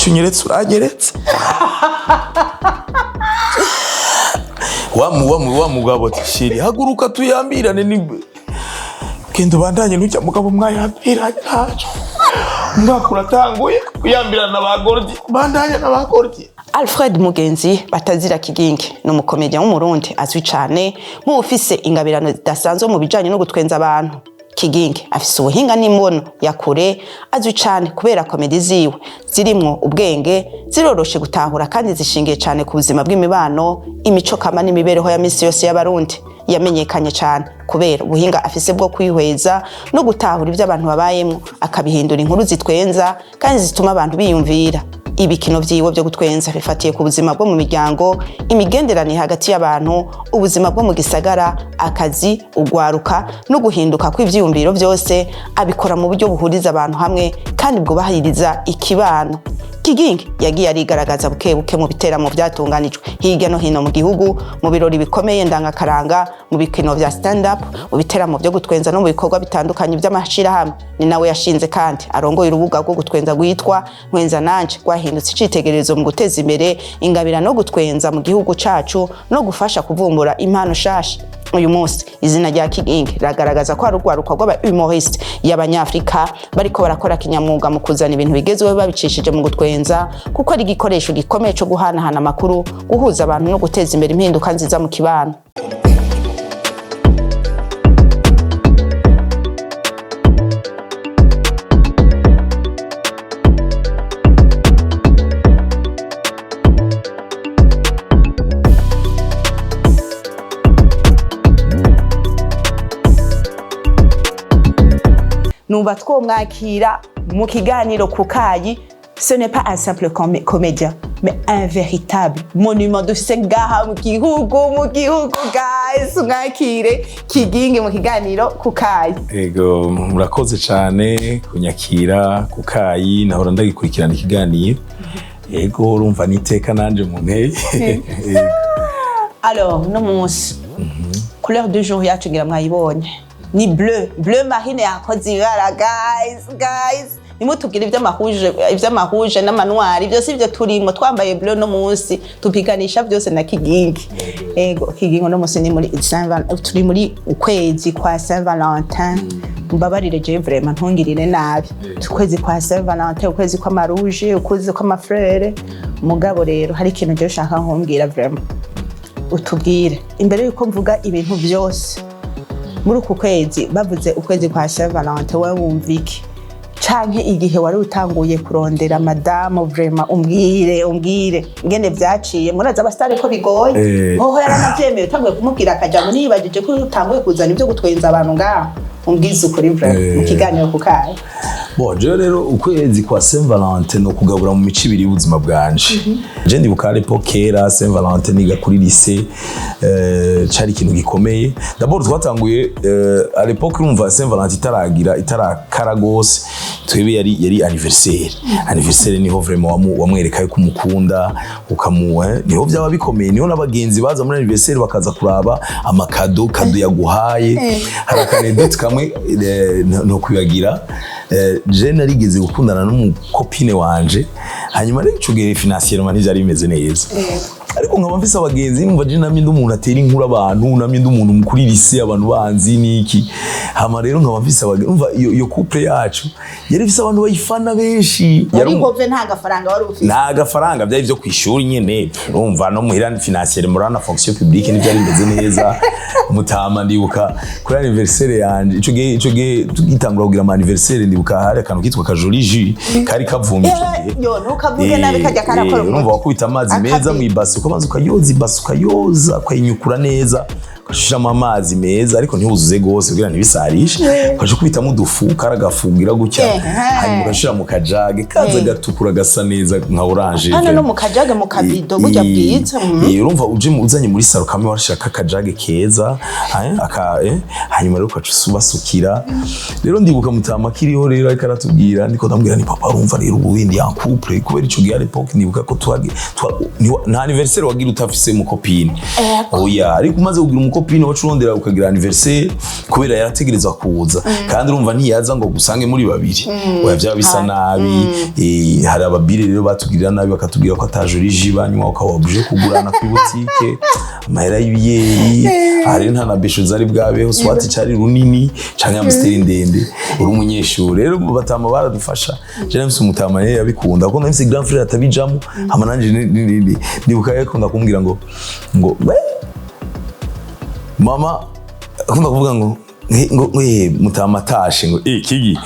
Ico unyeretse uranyeretse. Wa mugabo ati: "Chéri, haguruka tuyambirane." Ni genda ubandanye n'ujya mugabo mwayambiranye, ntaco. Umwaka uratanguye kuyambirana na ba Gordi, bandanye na ba Gordi. Alfred Mugenzi batazira Kigingi ni umukomediya w'Umurundi azwi cane nk'uwufise ingabirano zidasanzwe mu bijanye no gutwenza abantu. Kigingi afise ubuhinga n'imbono ya kure, azwi cane kubera comédie ziwe zirimwo ubwenge, ziroroshe gutahura kandi zishingiye cane ku buzima bw'imibano, imico kama n'imibereho ya misi yose y'Abarundi. Yamenyekanye cane kubera ubuhinga afise bwo kwihweza no gutahura ivyo abantu babayemwo, akabihindura inkuru zitwenza kandi zituma abantu biyumvira. Ibikino vyiwe vyo gutwenza bifatiye ku buzima bwo mu miryango, imigenderanire hagati y'abantu, ubuzima bwo mu gisagara, akazi, ugwaruka no guhinduka kw'ivyiyumviro. Vyose abikora mu buryo buhuriza abantu hamwe kandi bwubahiriza ikibano. Kigingi yagiye arigaragaza buke buke mu biteramo vyatunganijwe hirya no hino mu gihugu, mu birori bikomeye ndangakaranga, mu bikino vya stand up, mu biteramo vyo gutwenza no mu bikorwa bitandukanye vy'amashirahamwe. Ni nawe yashinze kandi arongoye urubuga rwo gutwenza rwitwa Ntwenza Nanje, rwahindutse icitegererezo mu guteza imbere ingabira no gutwenza mu gihugu cacu no gufasha kuvumbura impano shasha. Uyu munsi izina rya Kigingi riragaragaza ko hari urwaruka rw'aba humoriste y'Abanyafrika bariko barakora kinyamwuga mu kuzana ibintu bigezweho babicishije mu gutwenza, kuko ari igikoresho gikomeye co guhanahana amakuru, guhuza abantu no guteza imbere impinduka nziza mu kibano. Numva twomwakira mu kiganiro ku kayi. Ce n'est pas un simple comédien, mais un véritable monument dufise ngaha mu gihugu. Guys, mwakire Kigingi mu kiganiro ku kayi. Ego, murakoze cyane kunyakira ku kayi. Nahora ndagikurikirana ikiganiro. Ego, urumva niteka nanje mu nteye. Ego. Alors, no munsi couleur du jour yacu ngira mwayibonye, ni bleu, bleu marine yakoze ibara. Guys, guys, nimutubwire ivy'amahuje, ivy'amahuje n'amanwari, byose ivyo turimo. Twambaye bleu no munsi, tupiganisha byose na Kigingi. Ego Kigingi, no munsi ni muri turi muri ukwezi kwa Saint Valentin. Mbabarire, je vraiment ntungirire nabi. Ukwezi kwa Saint Valentin, ukwezi kw'ama rouge, ukwezi kw'ama fleurs. Mugabo rero hari ikintu je ushaka nkumbwira, vraiment utubwire imbere yuko mvuga ibintu byose. Muri uku kwezi, bavuze ukwezi kwa Saint Valentin, wowe wumva iki? Canke igihe wari utanguye kurondera madamu, vraiment umbwire ingene vyaciye. Murazi abasitari ko bigoye. Hoho yaranavyemeye utanguye kumubwira akajambo? Niyibagije ko utanguye kuzana ibyo gutwenza abantu ngaho. Umbwize ukuri vraiment mu kiganiro ku kayi. Bon, jewe rero ukwezi kwa Saint Valentin no kugabura mu mico ibiri y'ubuzima bwanje. Je ndibuka à l'époque kera Saint Valentin niga kuri lycée, cari ikintu gikomeye. D'abord twatanguye à l'époque, urumva Saint Valentin itaragira itarakara gose, twebe yari anniversaire. Anniversaire niho vraiment wamwereka yuko umukunda, ukamu niho byaba bikomeye, niho n'abagenzi baza muri anniversaire bakaza kuraba ama cadeaux, cadeau yaguhaye. Hari aka anecdote kamwe no kwibagira. Je narigeze gukundana n'umu copine wanje, hanyuma rero ico gihe financièrement ntivyari bimeze neza, ariko nkaba mfise abagenzi. Numva je namye ndi umuntu atera inkuru abantu, namye ndi umuntu mukuri lycée abantu banzi niki. Hama rero nkaba mfise abagenzi, umva iyo couple yacu yari ifise abantu bayifana benshi. Wari hove, nta gafaranga wari ufise? Nta gafaranga, byari byo kwishuri nyene. Urumva no muhira financière muri na fonction publique ntibyari bimeze neza. Mutama, ndibuka kuri anniversaire yanje ico gihe tugitangura kugira ama anniversaire, ndibuka hari akantu kitwa kajoli jus kari kavumye ico gihe. Yo, ntukavuge nabi, kajya karakora. Urumva wakubita amazi meza Akabi. mu ibasi, ukabanza ukayoza ibasi, ukayoza, ukayinyukura neza, ugashiramo amazi meza ariko ntiwuzuze gose kugira ntibisarishe, ukaja ukubitamo udufu karagafungira gutya, hanyuma ugashira mu kajage kaza gatukura gasa neza nka orange. Hano no mu kajage, mu kabido burya bwiza. Urumva uje uzanye muri salon kamwe washaka akajage keza, hanyuma rero ukaca ubasukira. Rero ndibuka mutama kiriho rero ariko aratubwira, ndiko ndamubwira ni: "Papa, urumva rero ubu ndi en couple." Kubera ico gihe à l'époque ndibuka ko nta anniversaire wagira utafise mu copine. Oya, ariko umaze kugira umu Umucopine wacu urondera ukagira anniversaire, kubera yarategerezwa kuza, kandi urumva ntiyaza ngo gusange muri babiri, oya, byaba bisa nabi. Hari ababire rero batugirira nabi, bakatubwira ko atajura jus banywa, ukaba uje kugurana kuri butike amahera y'ibiyeri. Hari nta na besho zari bwabeho, swati cari runini canke Amstel ndende, uri umunyeshuri. Rero batama baradufasha. Je nafise umutama rero yabikunda, kuko nafise grand frère atabijamo. Hama nanje ndibuka yakunda kumbwira ngo "We, mama," akunda kuvuga ngo mutama atashe ngo "Kigi,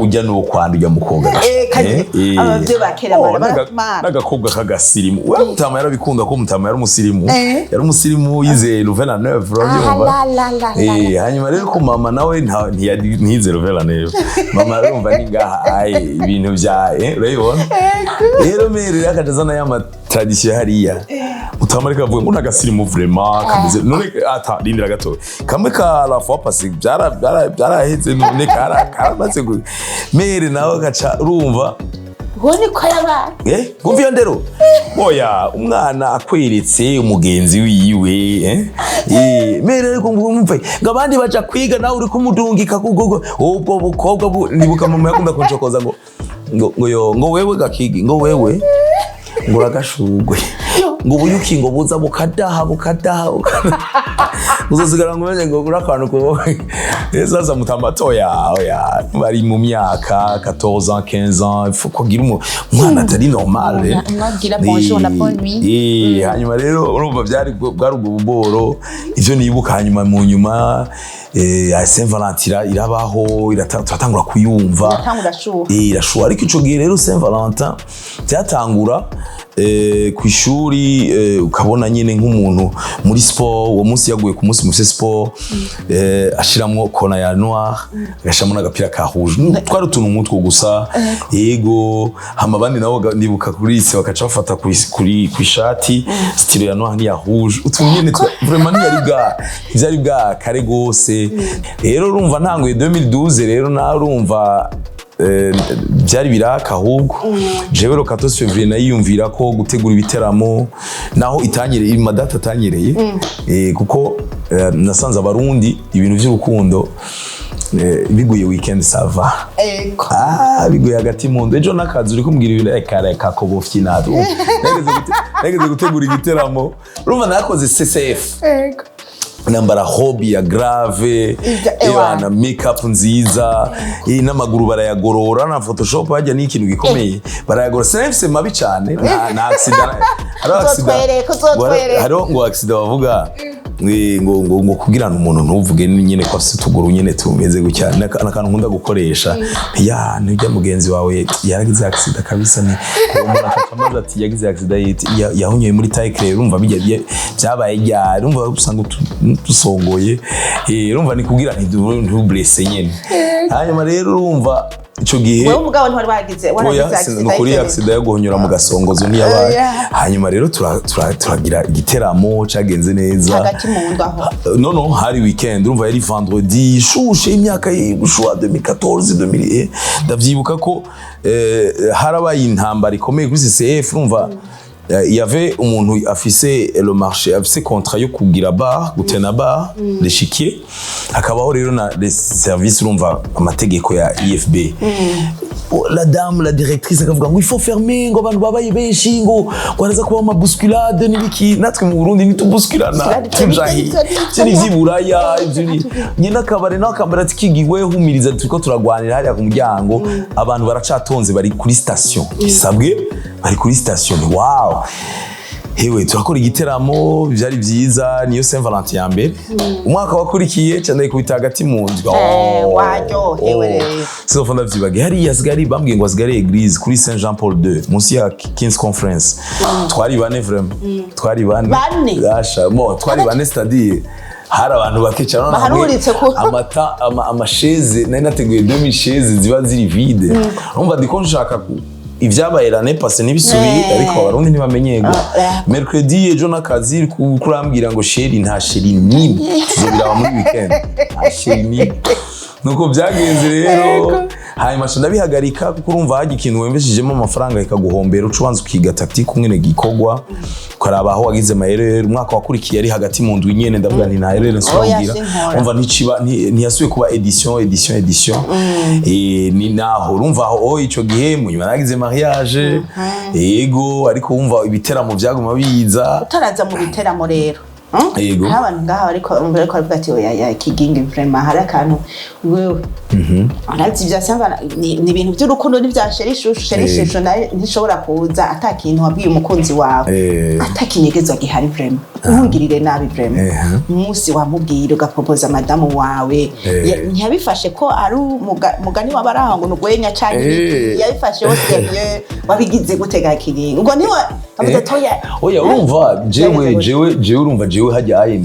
ujya nuwo kwanda ujya mukobwa." Kandi abavyeyi ba kera baratumara. N'agakobwa k'agasirimu. We mutama yarabikunda, ko mutama yari umusirimu. Yari umusirimu, yizeye Louvain-la-Neuve, urabyumva? Ah, la, la, la, la. Hanyuma rero ko mama nawe ntiyize Louvain-la-Neuve, mama arumva ni ngaha aye ibintu bya urabibona rero. Mère rero akaja azana ya ma tradition hariya. Mutama ariko avuga ngo n'agasirimu vraiment kameze none, ata rindira gato kamwe ka la fois passée byaraheze, none karamaze mère nawe agaca urumva. Uwo niko yabaye. Ngumva iyo ndero, oya, umwana akweretse umugenzi wiwe, mère ariko ngo umve ngo abandi baja kwiga, nawe uri kumudungika kugogo ubwo bukobwa ndibuka mama yakunda kunshokoza ngo yo, ngo "Wewe gakigi," ngo "wewe," ngo "uragashugwe," ngo "ubuyuki," ngo "buza bukadaha bukadaha bukadaha, uzosigara," ngo umenye ngo uri akantu ku. Sasa mutamba oya oya, bari mu myaka 14 ans, 15 ans, il faut kugira umwana atari normal. Umwabwira bonjour na bonne nuit. Hanyuma rero urumva byari bwari ubwo buboro, ivyo nibuka. Hanyuma mu nyuma Saint Valentin irabaho, turatangura kuyumva. Iratangura shuha. Irashuha, ariko ico gihe rero Saint Valentin byatangura ku ishuri, ukabona nyine nk'umuntu muri sport uwo munsi yaguye ku munsi mufise sport, ashiramwo collant ya noir, agashiramo n'agapira ka rouge. Twari utuntu nk'utwo gusa, yego. Hama abandi nabo ndibuka kuri lycée bakaca bafata kuri kwishati stylo ya noir n'iya rouge, utuntu nyene vraiment ntivyari bwa kare gose. Rero urumva ntanguye 2012, rero nawe urumva byari biraka. Ahubwo jewe le 14 février nayiyumvira ko gutegura ibiteramo naho itanyereye, amadate atanyereye, kuko nasanze Abarundi ibintu by'urukundo, biguye weekend ça va. Ah, biguye hagati mu nzu ejo n'akazi uri kumbwira ibintu, reka reka kobofyi natwe. Nageze gutegura igiteramo, urumva nakoze CCF, nambara robe ya grave, Ewa. na makeup nziza, n'amaguru barayagorora na Photoshop, hajya ni ikintu gikomeye, barayagorora. Sinafise mabi cyane, nta accident, hariho accident. Uzotwereka, uzotwereka. Hariho ngo accident bavuga ngo kugira ngo umuntu ntuvuge nyine ko afise utuguru nyine tumeze gutya. N'akantu nkunda gukoresha ya nijya mugenzi wawe yaragize accident kabisa, ni uwo muntu akaca amaze ati yagize accident yahonyoye muri taille. Urumva bijya byabaye ryari, urumva usanga dusongoye, urumva ni kugira ntublesse nyine. Hanyuma rero urumva ico gihe Wewe umugabo ntiwari wagize oya, waragize accident? Ni ukuri accident yo guhonyora mu gasongozo ntiyabaye. Oya. Hanyuma rero turagira igiteramo cagenze neza. Hagati mu ndu aho? Non, hari weekend, urumva yari vendredi ishushe, imyaka y'ubushuha 2014, 2000, ndavyibuka ko harabaye intambara ikomeye kuri CCF. Urumva il y avait umuntu afise le marché, afise contrat yo kugira bar, gutena bar l'échiquier, hakabaho rero na les services, urumva amategeko ya IFB. La dame, la directrice, akavuga ngo il faut fermer, ngo abantu babaye benshi, ngo haraza kubaho ama bousculade n'ibiki. Natwe mu Burundi ntitubusculana. Bousculade, tuja he? Ivyo ni ivy'iburaya, ivyo ni nyina akabare nawe akambara ati "Kigiwe humiriza, turiko turagwanira hariya ku muryango, abantu baracatonze, bari kuri station isabwe, bari kuri station." Ni wow, hewe turakora igiteramo, byari byiza. Niyo Saint Valentin ya mbere. Umwaka wakurikiye cyane kubita hagati mu nzu. Waryohewe rero. Sinopfa ndavyibagiye, hariya hasigari bambwiye ngo hasigari église kuri Saint Jean Paul II munsi ya King's Conference. Twari bane, vraiment twari bane. Bane? Asha, bon, twari bane, c'est-à-dire hari abantu bakicara none hamwe. Baharuritse amata amachaises nari nateguye 2000 chaises ziba ziri vide. Urumva ndiko nshaka ivyabaye l'année passée ntibisubire. Ariko Abarundi ntibamenyego. Mercredi ejo n'akazi, kurambwira ngo chéri, nta chéri nimwe, tuzobiraba muri weekend, nta chéri nimwe. Nuko byagenze rero. Hanyuma nca ndabihagarika, kuko urumva hajya ikintu wemveshejemo amafaranga ikaguhombera, uca ubanza ukiga tactique umwene gikorwa, ukaraba aho wagize amayerere. Umwaka wakurikiye ari hagati mu ndwi nyene, ndavuga nti nta erreur nsubira Oya, kugira. sinkora. Umva, nticiba ntiyasubiye kuba édition, édition, édition. Ni naho urumva aho, oh, ico gihe mu nyuma nagize mariage, yego, ariko wumva ibiteramo byaguma biza. Utaraza mu biteramo rero, Yego. Hari abantu ngaha bariko baravuga ati: "Oya ya Kigingi, vraiment hari akantu wewe arazi ibya Saint ni ibintu by'urukundo n'ibya chéri chouchou." Chéri chouchou nawe ntishobora kuza ata kintu wabwiye umukunzi wawe, ata kinyegezwa gihari. Vraiment ntugirire nabi, vraiment umunsi wamubwira ugapropoza madamu wawe, ntiyabifashe ko ari mugani w'abaraho ngo nugwenya canke ibiki? Yabifashe au sérieux? Wabigize gute ga Kigingi? Ubwo ntiwa avuze ati: "Oya"? Oya, urumva jewe, Byageze gute? jewe urumva jewe hajyaye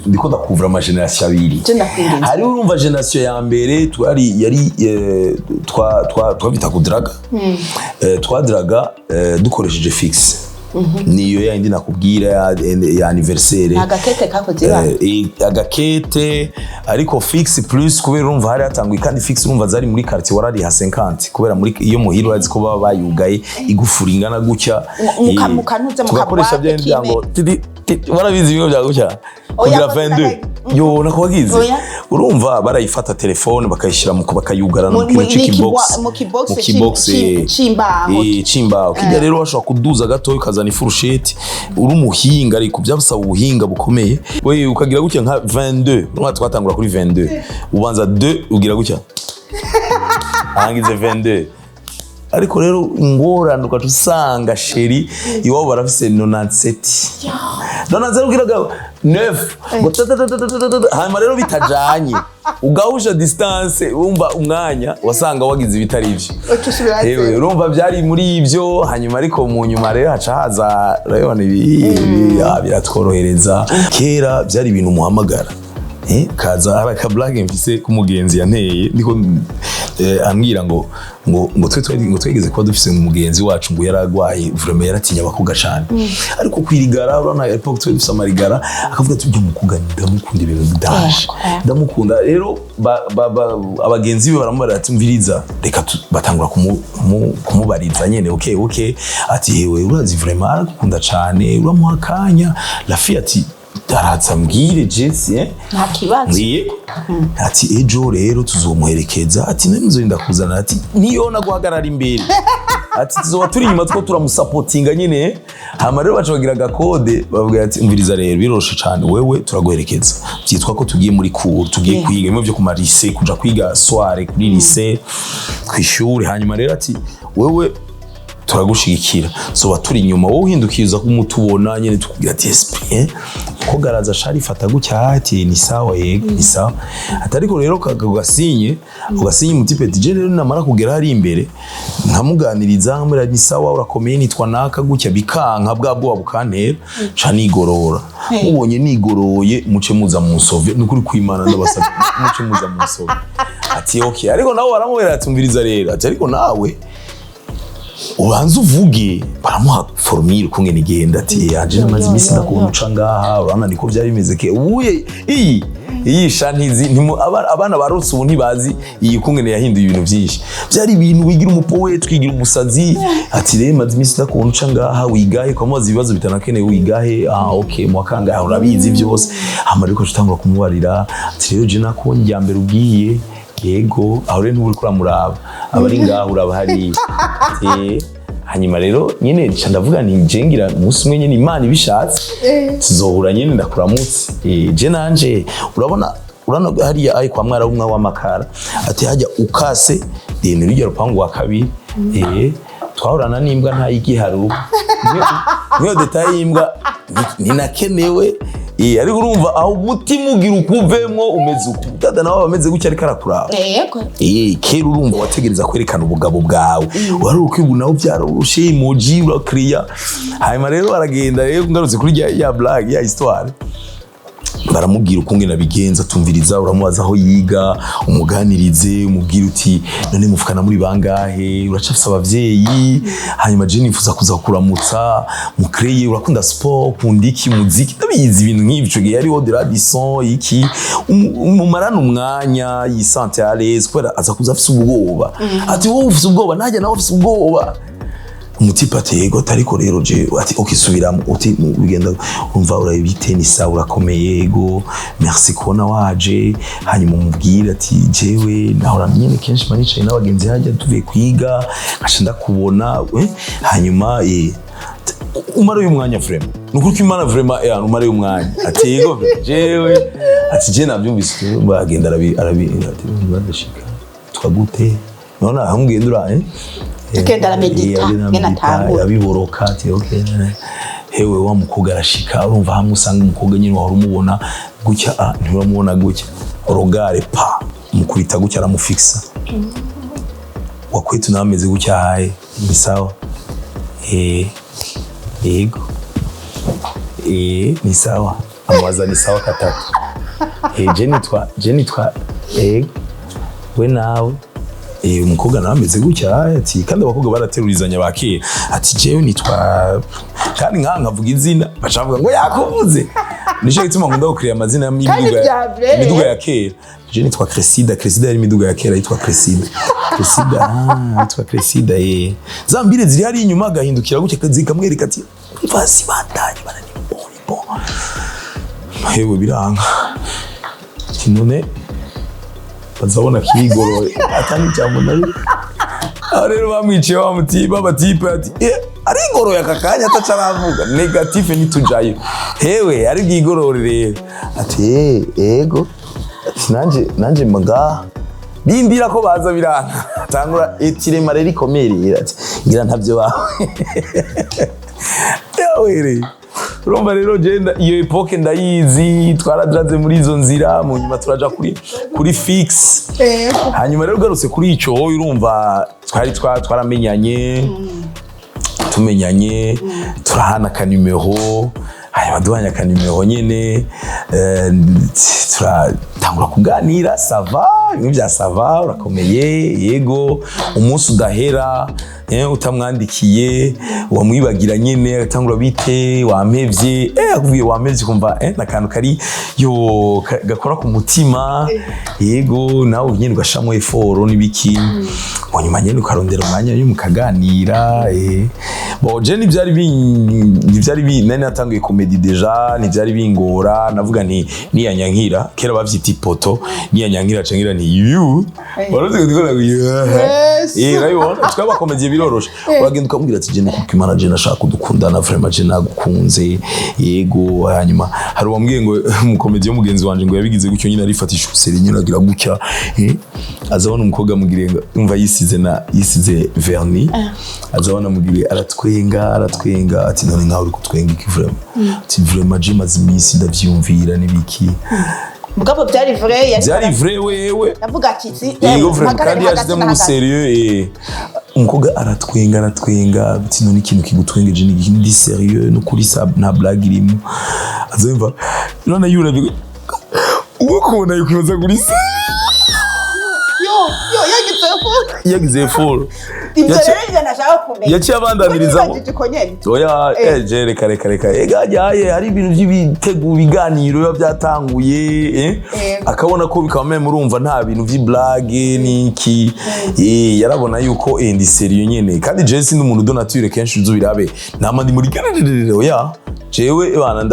ndiko ndakuvura ama génération abiri. Je ndakwinginze. Hari urumva génération ya mbere twari yari twa twa twabita kudraga. Twadraga dukoresheje fixe, niyo yindi nakubwira ya anniversaire. Agakete kakoze ibara. Agakete, ariko fixe plus, kubera urumva hari hatanguye kandi fixe, urumva zari muri quartier, warariha 50, kubera muri iyo muhira urazi ko baba bayugaye igufuri ingana gutya. Mukanuza, Tugakoresha muka boîte bya byango tidi warabizi bimwe bya gutya Oya, kugira ko 22 yo nakwagize. Oya. Urumva barayifata telefone bakayishira mu bakayugarana mu kintu c'ikibox. Mu kibox. Mu kibox c'imbaho. C'imbaho kijya rero washobora kuduza gatoya ukazana ifurusheti uri umuhinga, ariko byasaba ubuhinga bukomeye. We ukagira gutya nka 22, urumva twatangura kuri 22, ubanza 2 ugira gutya ahangize 22. Ariko rero ingorane ugaca usanga chéri iwabo barafise 97 97, ubwiraga 9 ngo tatatatata, hanyuma rero bitajanye ugahusha distance, wumva umwanya wasanga wagize ibitari ivyo. Uca usubira hasi. Ewe, urumva byari muri ibyo. Hanyuma ariko mu nyuma rero haca haza urabibona ibi, biratworohereza. Kera byari ibintu muhamagara, kaza. Hari akablague mfise k'umugenzi yanteye, niko ambwira ngo twe ngo twegeze kuba dufise umugenzi wacu ngo yaragwaye, vraiment yaratinya abakobwa cane, ariko kwirigara urabona époque twari dufise amarigara, akavuga ati: "Ujya mukobwa ndamukunda, ibintu daje ndamukunda." Rero abagenzi be baramubarira ati: "Mviriza, reka batangura kumubariza nyene." Okay, ati: "Hewe, urazi vraiment aragukunda cane, uramuha akanya." La fille ati: "Araza mbwire Jesse, eh?" Nta kibazo. Ngiye ati: "Ejo rero tuzomuherekeza." Ati: "Nari nzorinda kuzana." Ati: "Niyo naguhagarara imbere." Ati: "Tuzoba turi inyuma two turamusapotinga nyine." Hama rero baca bagira agakode, bavuga ati: "Umviriza rero, biroroshe cane, wewe turaguherekeza, byitwa ko tugiye muri cours, tugiye kwiga bimwe byo ku ma lycée, kuja kwiga soir kuri lycée, kw'ishuri." Hanyuma rero ati: "Wewe turagushigikira, zoba turi inyuma, wowe uhindukiye uza kumutubona nyene, tukubwira ati esprit, eh ko garaza sharifata gutya." Ati: "Ni sawa, yego, ni sawa." Ati: "Ariko rero ugasinye umutipe." Ati: "Je rero namara kugera hari imbere nkamuganiriza, nkamubwira ni sawa, urakomeye, nitwa naka gutya, bikanka bwa bwoba bukantera, ca nigorora. Mubonye nigoroye, muce muza munsove, nukuri kwimana ndabasabye, muce muza munsove." Ati: "Okay." Ariko nawe baramubwira ati: "Umviriza rero." Ati: "Ariko nawe ubanza uvuge." Baramuha formule ukungene igenda, ati: "Anje namaze iminsi ndakubona uca ngaha, urabona niko byari bimeze ke ubuye iyi sha ntizi abana barose ubu ntibazi iyi kungene yahinduye ibintu byinshi." Byari ibintu wigira umupowe, twigira umusazi. Ati: "Rero maze iminsi ndakubona uca ngaha, wigahe?" Ukamubaza ibibazo bitanakenewe: "Wigahe?" "Ah, okay, mu wakangahe?" Urabizi byose. Hama ariko utangura kumubarira ati: "Rero je nakubonye irya mbere ugiye." Yego, aho rero ntuburi kuramuraba, aba ari ngaho uraba hariya. Ati: "Hanyuma rero nyine nca ndavuga nti je ngira umunsi umwe nyine Imana ibishatse tuzohura nyine ndakuramutse. Je nanje urabona hariya ari kwa mwara umwe w'amakara." Ati: "Hajya ukase ni rujya rupangu wa kabiri, twahorana n'imbwa ntayigiharu." Niyo détail y'imbwa ntinakenewe. Ariko urumva aho umutima ugira ukuvemwo umeze uku, dada nawe aba ameze gutya ariko arakuraba. Yego. Kera urumva wategereza kwerekana ubugabo bwawe, wari ukibu nawe byaroroshe, emoji urakiriya. Hanyuma rero aragenda. Rero ngarutse kuri ya blague, ya histoire. Baramubwira ukungene abigenza. Tumviriza, uramubaza aho yiga, umuganirize, umubwire uti: "None muvukana muri bangahe? Uracafise abavyeyi? Hanyuma je nifuza kuza kuramutsa mukreye. Urakunda sport? Ukunda iki? Muziki?" Ndabizi, ibintu nk'ivyo. Ico gihe hariho de Radisson iki. Mumarane umwanya, yisante à l'aise, kubera aza kuza afise ubwoba. Ati: "Wowe ufise ubwoba, najya nawe ufise ubwoba." Umutipe ati: "Yego." Ariko rero je ati: "Okay, subiramo." Uti: "Bigenda umva urabite, ni sawa, urakomeye?" "Yego, merci kubona waje." Hanyuma umubwire ati: "Jewe nahora nyene kenshi manicaye n'abagenzi hajya tuvuye kwiga, nkaca ndakubona." Hanyuma umara uyu mwanya, vraiment, nukuri ko Imana, vraiment, umara uyu mwanya. Ati: "Yego, jewe." Ati: "Je nabyumvise." Bagenda arabi ati: "Badashika twagute none aho ngenda ura?" Agenda aramedita, agenda ngena aramedita, atangura. Abiboroka ati: "Okay." Hewe, wa mukobwa arashika. Urumva hamwe usanga umukobwa nyine wahora umubona gutya, ntiuramubona gutya, rogare pa mukubita gutya, aramufixa. Wakwetu nawe ameze gutya: "Haye, ni sawa?" "Yego." "Ni sawa." Amubaza ni sawa katatu. "Je nitwa yego, we nawe?" Umukobwa nawe ameze gutya ati, kandi abakobwa baraterurizanya ba kera, ati: "Jewe nitwa", kandi nka nkavuga izina, baca bavuga ngo yakuvuze. Nico gituma nkunda gukiriya amazina y'imiduga, Kandi vya vrai. imiduga ya kera. "Je nitwa Cressida." Cressida yari imiduga ya kera yitwa Cressida. "Cressida, ah, yitwa Cressida." Za mbire ziri hari inyuma, agahindukira gutya, zikamwereka ati: "Mvasi bandanye bana, ni bon, ni bon." Hewe, biranga. Ati: "None bazabona kigoroye atani jambo nari." Aho rero bamwiciye wa muti b'abatipe ati: "Arigoroye aka kanya ataca aravuga négatif, ntitujayo." Hewe, ari bwigorore rero. Ati: "Ego." Ati: Nanje mga rindira ko baza." Biranga, tangura etirema rero ikomeye. Ati: "Ngira ntavyo bawe yawere." Urumva rero genda iyo époque ndayizi, twaradraze muri izo nzira, mu nyuma turaja kuri fixe. Hanyuma rero ugarutse kuri ico, urumva twari twaramenyanye, tumenyanye turahana akanimero. Hanyuma duhanye akanimero nyene, turatangura kuganira: "Ça va?" Bimwe bya "Ça va, urakomeye?" "Yego." Umunsi udahera utamwandikiye wamwibagira nyene. Agatangura: "Bite, wampevye?" Akubwiye wampevye, kumva nakantu kari yo gakora ku mutima. Yego, nawe nyene ugashamwo effort n'ibiki, mu nyuma nyene ukarondera umwanya yo mukaganira. Bon, je ntivyari nari natanguye comédie déjà, ntivyari bingora. Navuga nti niyanyankira, kera bavyita ipoto, niyanyankira cangira nti yu warazi ko ndiko. Yes. Urabibona, twabakomediye biroroshe. Uragenda ukamubwira ati: "Je nikuko Imana, je nashaka kudukundana, vraiment, je nagukunze." Yego. Hanyuma hari uwambwiye ngo umukomediye w'umugenzi wanje ngo yabigize gutyo nyine, arifatisha ubuseri nyine, agira gutya, azabona umukobwa amugiriye ngo umva yisize na yisize vernis, azabona amugiriye, aratwenga, aratwenga. Ati: "None nkaho uri kutwenga iki vraiment?" Ati: "Vraiment, je maze iminsi ndavyiyumvira n'ibiki." Mugabo byari vrai yari Byari vrai wewe. Yavuga ati si Yego, vraiment. mpagarare Kandi hagati yashizemo na hagati. ubusérieux. Umukobwa aratwenga, aratwenga. Ati: "None ikintu kigutwengeje ni iki? Ndi sérieux nukuri, sa nta blague irimo." Azumva none yuravye uwo kubona yikwibaza kuri se. Yo yo, yagize effort. Yagize effort. Ibyo rero nivyo nashaka kumenya. Yaciye abandanirizaho. Nibajije uko nyene. Oya. Je reka, reka, reka, ega jyaye hari ibintu by'ibitego, ibiganiro biba byatanguye. Akabona ko bikaba meme, urumva nta bintu by'iblague n'iki. Yarabona yuko ndi sérieux nyene. Kandi je sindi umuntu de nature kenshi uzubirabe nama ndi muri oya. Jewe bana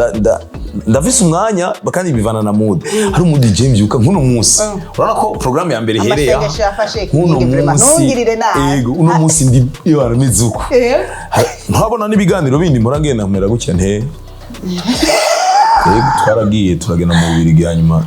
ndafise umwanya kandi bivana na mood. Hari umu DJ mbyuka nk'uno munsi, urabona ko programme ya mbere ihereye aha. Amasengesho yafashe Nk'uno Kigingi, vraiment. munsi Ntungirire nabi. Ego, uno munsi ndi ibana mizuko. Ntabona n'ibiganiro bindi mpora ngenda nkamera gutya nte. Yego, twaragiye turagenda mu Bubirigi. Hanyuma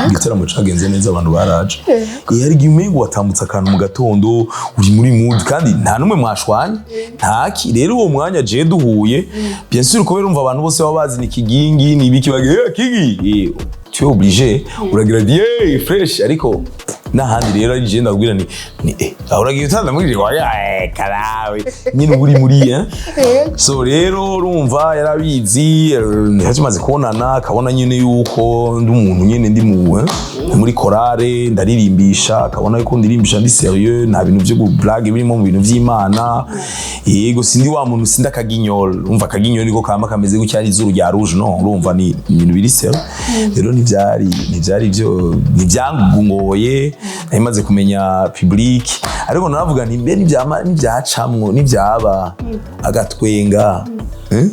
igiteramo cagenze neza, abantu baraje. Hari igihe umengo watambutse akantu mu gatondo, uri muri mood, kandi nta n'umwe mwashwanye ntaki. Rero uwo mwanya je duhuye, bien sûr, kubera umva abantu bose baba bazi ni Kigingi ni ibiki, bagiye: "Eh, Kigi." Tu es obligé, uragira ati: "Hey, fresh." Ariko N'ahandi rero ari je ndakubwira ni aho uragiye utandamubwira wa karawe nyine uba uri muri So rero urumva yarabizi, tumaze kubonana akabona nyine yuko ndi umuntu nyine ndi mu muri chorale ndaririmbisha, akabona yuko ndirimbisha ndi sérieux, nta bintu byo blague birimo mu bintu by'Imana. Yego, sindi wa muntu, sindi akaginyol. Umva, akaginyol niko kama kameze gutya, ari izuru rya rouge. No urumva ni ibintu biri sérieux. Rero ntivyari byo, ntibyangoye, nari maze kumenya public. Ariko naravuga nti mbe nibyama nibyacamwo, nibyaba agatwenga, eh?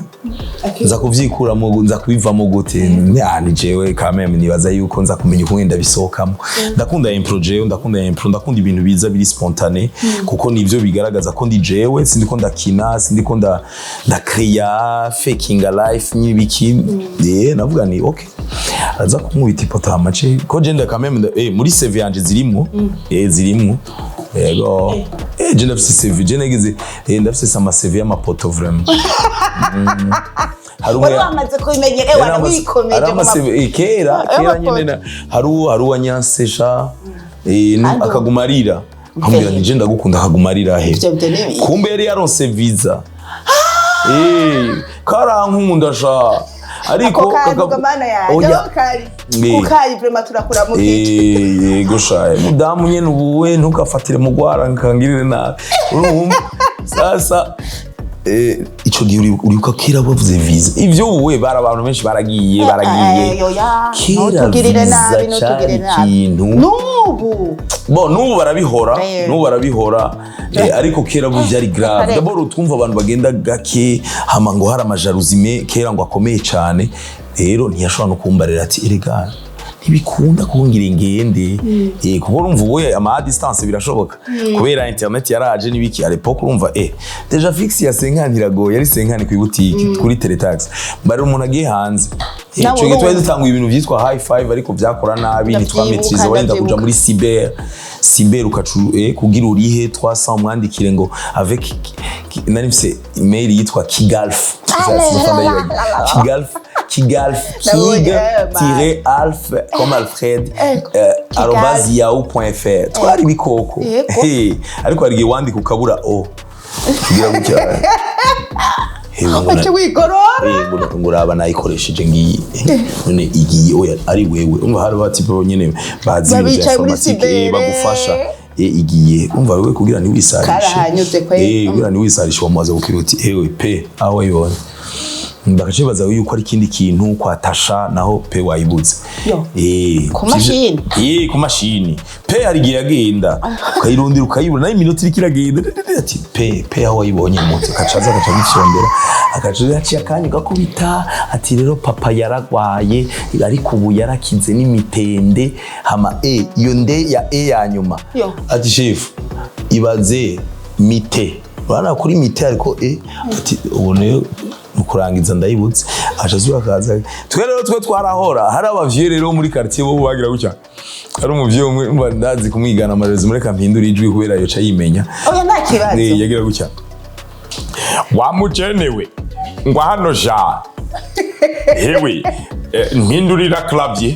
Nza kuvyikuramo, nza kubivamo gute? Ni jewe quand même nibaza yuko nza kumenya uko ngenda bisohokamo. Ndakunda impro, jewe ndakunda impro, ndakunda ibintu biza biri spontané, kuko nivyo bigaragaza ko ndi jewe, sindiko ndakina, sindiko ndakreya faking a life n'ibiki. Navuga ni okay, aza kunkubita ipoto hamace ko je nda quand même muri CV yanje zirimwo, zirimwo. Yego, je ndafise CV, je nageze, ndafise ama CV y'amapoto vraiment. Hari umwe Wari wamaze kubimenyera, ewana wikomeje hari mu kera kera Y'amapoto. nyene hari uwanyansesha, Kandi akaguma arira, akambwira nti je ndagukunda, akaguma arira he. Ivyo ni ibiki? Kumbe yari yaronse visa, karankunda sha, ariko Ako kantu gamana yanjye. Oya. Aho kari kukari vraiment turakuramukije. Yego sha, mudamu nyene ubuwe ntugafatire mu gwara nkangirire nabi. Urumva sasa, ico gihe uribuka kera bavuze visa, ivyo ubuwe bari abantu benshi baragiye baragiye. Oya, Kera ntutugirire visa nabi, ntutugirire cari nabi. ikintu. N'ubu. Bon, n'ubu barabihora. N'ubu barabihora, ariko kera bu byari grave. Kare. D'abord utwumva abantu bagenda gake, hama ngo hari ama jalousie kera ngo akomeye cane. Rero ntiyashobora no kumbarira ati erega ntibikunda kungira ingende, kuko urumva ubu ama à distance birashoboka kubera internet yaraje n'ibiki. À l'époque urumva, déjà fixe ya 50 iragoye, yari 50 ku boutique kuri Teletax, bari umuntu agiye hanze. Nawe Ico gihe twari urumva. dutanguye ibintu vyitwa high five, ariko vyakora nabi. Ndavyibuka, Ntitwametrize, wenda kuja ndavyibuka. muri cyber ukacu, kugira urihe 300 umwandikire ngo avec nari mfise email yitwa kigalf, kigalf, kigalf, Nabonye, kig ma- tiret alf comme Alfred, Kigalf. @yahoo.fr. Twari ibikoko. Yego. Ariko hari igihe wandika ukabura o kugira gutya. Uca wigorora. Ngo uraba nayikoresheje ngiyi, none igiye oya ari wewe. Umva, hari abatipe nyene bazi ibintu vya Babicaye muri informatique, cyber. bagufasha. Igiye umva wewe kugira ntiwisarishe. Karahanyuze kwe. Kugira ntiwisarishe wamubaza kukira uti ewe pe aho wayibonye, bagaca bibaza yuko ari ikindi kintu kwatasha, naho pe wayibuze. Yo. Ku mashini? Ku mashini. Pe hari igihe yagenda ukayirondera ukayibura, nayo iminota iriko iragenda, ati pe pe aho wayibonye umunsi, akaca aza agaca agifyondera, agaca yaciye akanya gakubita ati rero papa yaragwaye ariko ubu yarakize n'imitende, hama iyo nde ya e ya nyuma. Yo. Ati chef, ibaze mite, urabona kuri mite ariko ati ubu rero mu kurangiza ndayibutse, aca asubira akaza. Twe rero twe twarahora hari abavyeyi rero muri quartier bo bagira gutya. Hari umuvyeyi umwe, umva ndazi kumwigana amarezo, mureka mpindura ijwi kubera yoca yimenya. Oya, nta kibazo. Yagira gutya: Wamucenewe ngo hano sha hewe, mpindurira clavier.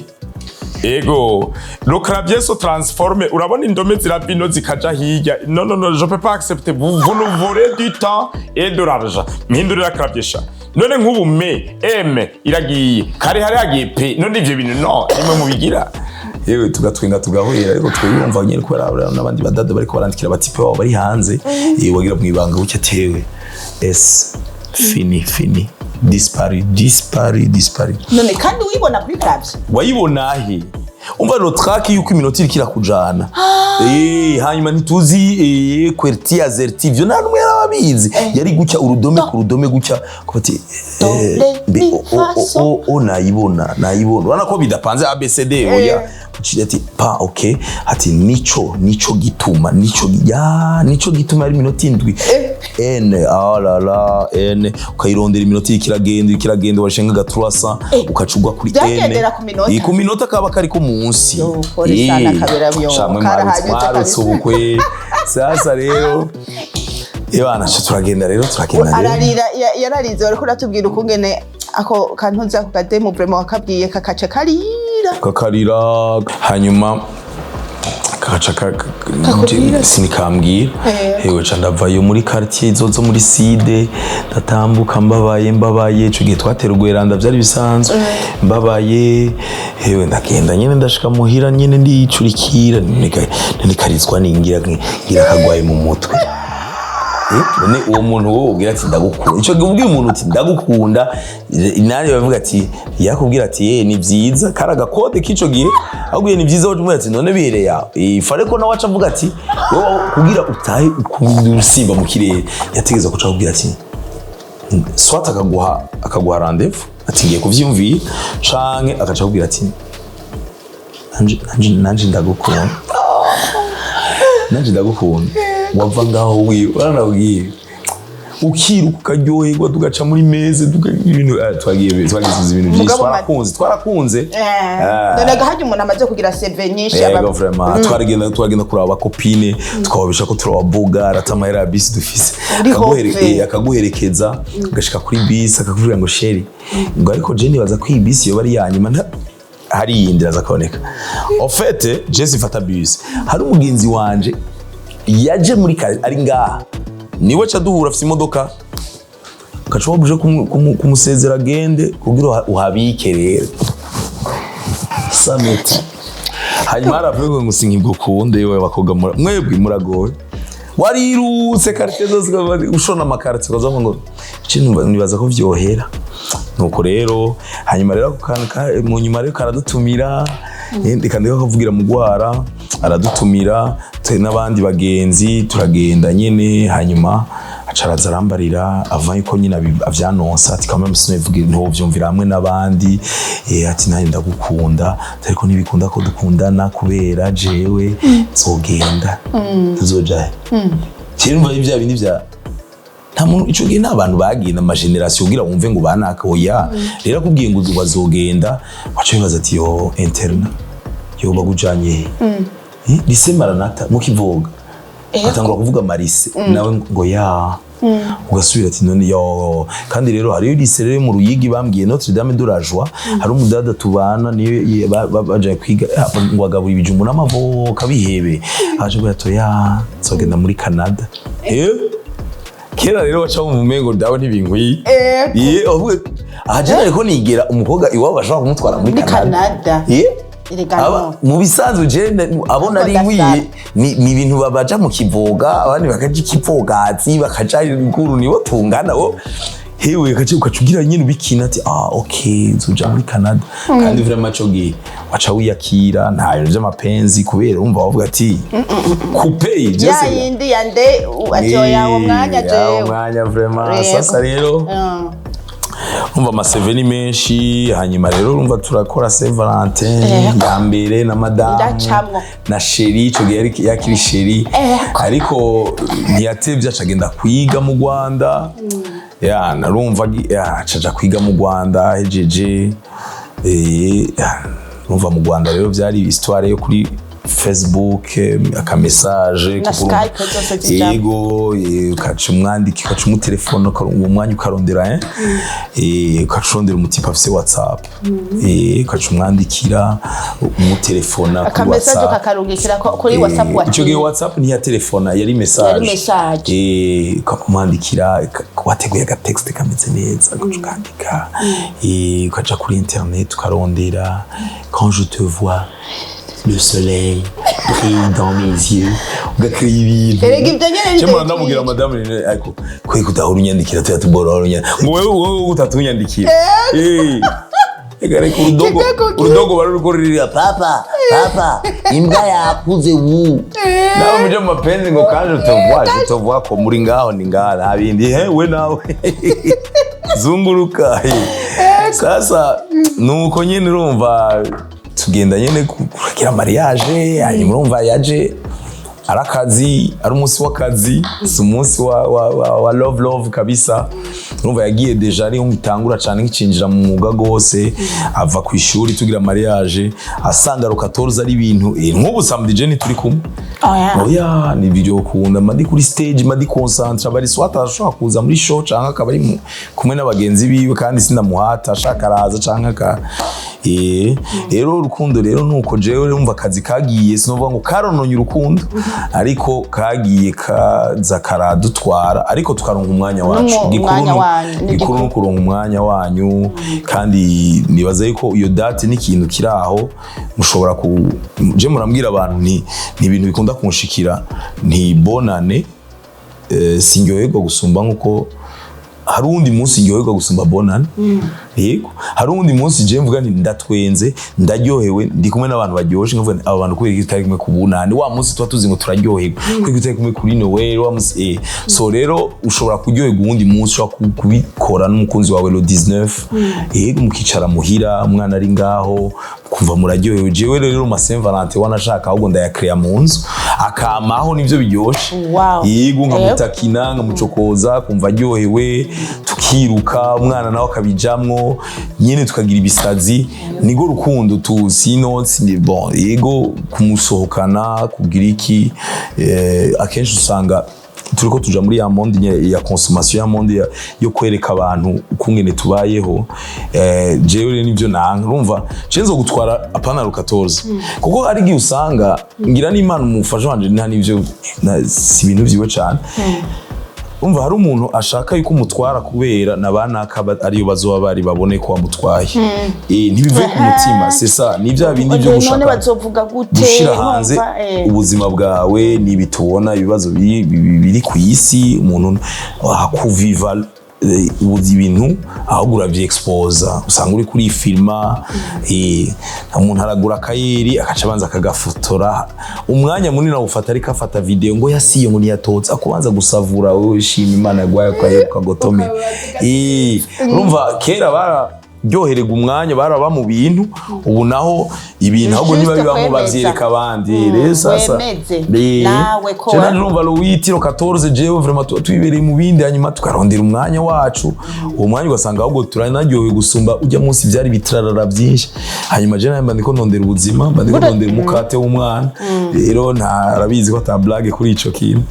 Ego, le clavier se transforme, urabona indome zirabino zikaja hirya. Non, non, non, je peux pas accepter, vous nous volez du temps et de l'argent. Mpindurira clavier sha. None nk'ubu me m iragiye kare, hari hagiye p. None ivyo bintu no nimwe mubigira. Yewe, tugatwenga tugahwera, ariko twiyumva nyine kubera n'abandi badada bariko barandikira abatipe babo bari hanze, wagira mu ibanga gutya tewe s fini fini, disparu disparu disparu. None kandi uyibona kuri clavier? Wayibona he? Umva rero track yuko iminota iriko irakujana, hanyuma ntituzi QWERTY AZERTY, ivyo nta n'umwe yarababizi. Yari gutya urudome ku rudome gutya kuba ati Do, re, mbe, mi, o, fa, o, sol. o, o nayibona nayibona, urabona ko bidapanze ABCD. Oya, uciye ati pa okay, ati nico gituma nico ya nico gituma ari iminota 7 n ah la la n, ukayirondera iminota iriko iragenda, iriko iragenda, washenga ga 300 ukacugwa kuri n. Byagendera ku minota. Ku minota kaba kari ko munsi. Yo, pole sana kabera byo. Sha, mwe Karahanyuze mwarutse kabisa. ubukwe. Sasa rero ebana sha turagenda rero, turagenda rero. Ararira, yararize. Wariko uratubwira ukungene ako kantuza ako kademu vraiment wakabwiye kakaca karira. Kakarira, hanyuma Kakaca Kakubwira? Sinikambwira. Hewe, ca ndavayo muri quartier zo muri side, ndatambuka mbabaye mbabaye. Ico gihe twatera urweranda, vyari bisanzwe. Mbabaye, hewe, ndagenda nyene, ndashika muhira nyene ndicurikira, nikarizwa ningira ngira kagwaye mu mutwe. None uwo muntu wowe ubwira ati "Ndagukunda", ico gihe ubwiye umuntu uti "Ndagukunda", nanjye bavuga ati, yakubwira ati "Ni vyiza", kari agakode k'ico gihe. Akubwiye "Ni vyiza", wowe umubwira ati "None bihere yawe ifa", ariko nawe aca avuga ati wowe kugira utahe usimba mu kirere, yategeza kuca akubwira ati soit akaguha rendez-vous ati "Ngiye kuvyiyumvira", canke agaca akubwira ati "Nanje ndagukunda, nanje ndagukunda." Wava ngaho wiwe uranabwiye, ukiruka, ukaryoherwa, tugaca muri meze, ibintu twagiye twagize ibintu byinshi. Mugabo Twarakunze, twarakunze. None harya umuntu amaze kugira CV nyinshi Yego, vraiment, twaragenda kuraba aba copines, tukababesha ko turababuga arata amahera ya bisi dufise. Muri Hove. Akaguherekeza ugashika kuri bisi, akakubwira ngo "Chéri", ngo "ariko je nibaza ko iyi bisi yoba ari iya nyuma, hari iyindi iraza kaboneka." En fait, je simfata bisi, hari umugenzi wanje yaje muri kare ari ngaha, niwe ca duhura, afise imodoka, ugaca wabuje kumusezera agende kugira uhabike rero sameti. Hanyuma haravuga ngo "Sinkigukunde yewe, abakobwa mwebwe muragowe." Warirutse quartier zose, ushona ama quartier, ukazavuga ngo "Ce nibaza ko vyohera." Nuko rero hanyuma rero ako kantu mu nyuma rero karadutumira. Reka ndeka kuvugira mugwara, aradutumira twe n'abandi bagenzi, turagenda nyene. Hanyuma aca araza arambarira ava yuko nyine avyanonsa, ati "Quand même sinavuga ntovyumvira hamwe n'abandi." Ati "Nanjye ndagukunda, ariko ntibikunda ko dukundana kubera jewe nzogenda." Tuzoja he? Kera umva vya bindi vya nta muntu ico gihe, nta bantu bagenda ama génération kugira wumve ngo banaka. Oya, rero akubwiye ngo bazogenda, waca wibaza ati "Yo, internat yo bagujanye he?" Lycée Maranatha mu Kivoga, atangura kuvuga ama lycée nawe ngo ya, ugasubira ati "None yo." Kandi rero hariyo lycée rero mu Ruyigi bambwiye, Notre Dame de la Joie, hari umudada tubana niyo baje kwiga, ngo agabura ibijumbu n'amavoka bihebe, aje kugira ati "Ya, nzogenda muri Canada." Kera rero waca wumva umengo dawe ntibinkwiye. Ye, uvuga aha je ariko nigera umukobwa iwabo bashobora kumutwara muri Muri Canada. Canada. Erega Aba, no. mu bisanzwe je abo nari nkwiye ni ibintu babaja mu Kivoga, abandi bakaja ikivogazi, bakaja ruguru, nibo tungana bo. Hewe, ukaca ugira nyine ubikina ati "Ah, okay, nzoja muri Canada." Kandi vraiment ico gihe waca wiyakira, nta bintu vy'amapenzi, kubera wumva wavuga ati coupe Ya byose. yindi ya nde ati "Oya, uwo mwanya Ya, uwo jewe." mwanya vraiment. Yego. Sasa rero umva ama CV ni menshi. Hanyuma rero urumva turakora Saint Valentin Yego. ya mbere na madamu Ndacamwo. na chérie. Ico gihe yakiri chérie, ariko ntiyatevye aca agenda kwiga mu Rwanda. Ya, narumva ya, aca aja kwiga mu Rwanda, hejeje ya, urumva mu Rwanda rero vyari histoire yo kuri Facebook, aka message. Na Skype zose zijamwo. Yego, ukaca umwandika, ukaca umutelefone, uwo mwanya ukarondera ukaca urondera umu type afise WhatsApp, ukaca umwandikira, umutelefona kuri Aka message WhatsApp. kakarungikira kuri WhatsApp. Ico gihe WhatsApp ntiyatelefona, yari message. Yari message. Ukamwandikira, wateguye aga texte kameze neza, ugaca ukandika, ukaja kuri internet ukarondera "Quand je te vois, le soleil brille dans mes yeux", ugakira ibintu. Erega ibyo nyene nivyo Cyo ndamubwira bitwica. Madame rero, ariko kwe kudahora unyandikira tuya tubora, uhora unyandikira ngo wewe utatunyandikira. Reka reka, urudogo Kikakubwira. urudogo bari ruriko rurira "Papa, papa, imbwa yakuze." Wu nawe muje mu mapenzi ngo "Quand je te vois, je te vois", ko muri ngaho ni ngaha, nta bindi. We nawe zunguruka. Sasa nuko nyene urumva tugenda nyene kugira mariage. Hanyuma urumva yaje Ari akazi, ari umunsi w'akazi, si umunsi wa love love kabisa. Urumva yagiye déjà ariho ngitangura cane, nkicinjira mu mwuga gose, ava ku ishuri tugira mariage, asanga le 14 ari ibintu nk'ubu samedi je ntituri kumwe. Oya. Oya, ni ibyo kunda mba ndi kuri stage, mba ndi concentré. Bari soit ashobora kuza muri show canke akaba ari kumwe n'abagenzi biwe, kandi sinamuhata, ashaka araza canke aka rero urukundo rero nuko jewe urumva akazi kagiye, sinovuga ngo karononye urukundo, ariko kagiye kaza karadutwara, ariko tukaronka umwanya wacu. Gikuru Umwanya wanyu, ni gikuru gikuru. no kuronka umwanya wanyu. Kandi nibaza yuko iyo date n'ikintu kiri aho mushobora ku je murambwira abantu nti ibintu bikunda kunshikira, nti bonane sinryoherwa gusumba nkuko hari uwundi munsi ndyoherwa gusumba bonane. Yego, hari uwundi munsi je mvuga nti ndatwenze, ndaryohewe, ndi kumwe n'abantu baryoshe, nkavuga nti aba bantu kubera iki tutari kumwe ku bunani, wa munsi tuba tuzi ngo turaryoherwa, kubera iki tutari kumwe kuri Noel wa munsi? So rero ushobora kuryoherwa uwundi munsi, ushobora kubikora n'umukunzi wawe le 19, yego, mukicara muhira, umwana ari ngaho, kumva muraryohewe. Jewe rero ma Saint Valentin wanashaka ahubwo ndayakrea mu nzu, akamaho nivyo biryoshe. Yego, nkamutakina, nkamucokoza, kumva aryohewe, tukiruka, umwana nawe akabijamwo nyene, tukagira ibisazi. Nigo rukundo tu sino bon, yego, kumusohokana, kugira iki, akenshi usanga turiko tuja muri ya monde ya consommation, ya monde yo kwereka abantu ukungene tubayeho. Jewe rero nivyo nanka. Urumva je nzogutwara apana le 14, kuko ari igihe usanga ngira n'Imana umufasha wanje nta nivyo si ibintu vyiwe cane. Umva, hari umuntu ashaka yuko umutwara kubera na banaka ariyo bazoba bari babone ko wamutwaye. Ntibivuye ku mutima, c'est ça, ni bya bindi byo None gushaka bazovuga gute? gushira hanze Urumva, ubuzima bwawe. Nibi tubona ibibazo biri ku isi, umuntu akuviva ubuzi ibintu, ahubwo uravyexposa, usanga uri kuri filma. Umuntu aragura akayeri, akaca abanza akagafotora, umwanya munini awufata ariko afata video, ngo yasiye, ngo ntiyatotse, akubanza gusavura. Wowe shima Imana yaguhaye akayeri ukagotome. Urumva kera bararyohererwa umwanya, baraba mu bintu, ubu naho ibintu ahubwo niba Juste bibamo kwemeza. bavyereka abandi. Rero sasa Wemeze. Nawe ko je nanje urumva le 8, le 14, jewe vraiment tuba twibereye mu bindi, hanyuma tukarondera umwanya wacu. Uwo mwanya ugasanga ahubwo turanaryohewe gusumba ujya munsi byari bitrarara byinshi. Hanyuma je nawe mba ndiko ndondera ubuzima, mba ndiko ndondera umukate w'umwana. Rero ntarabizi ko ata blague kuri ico kintu.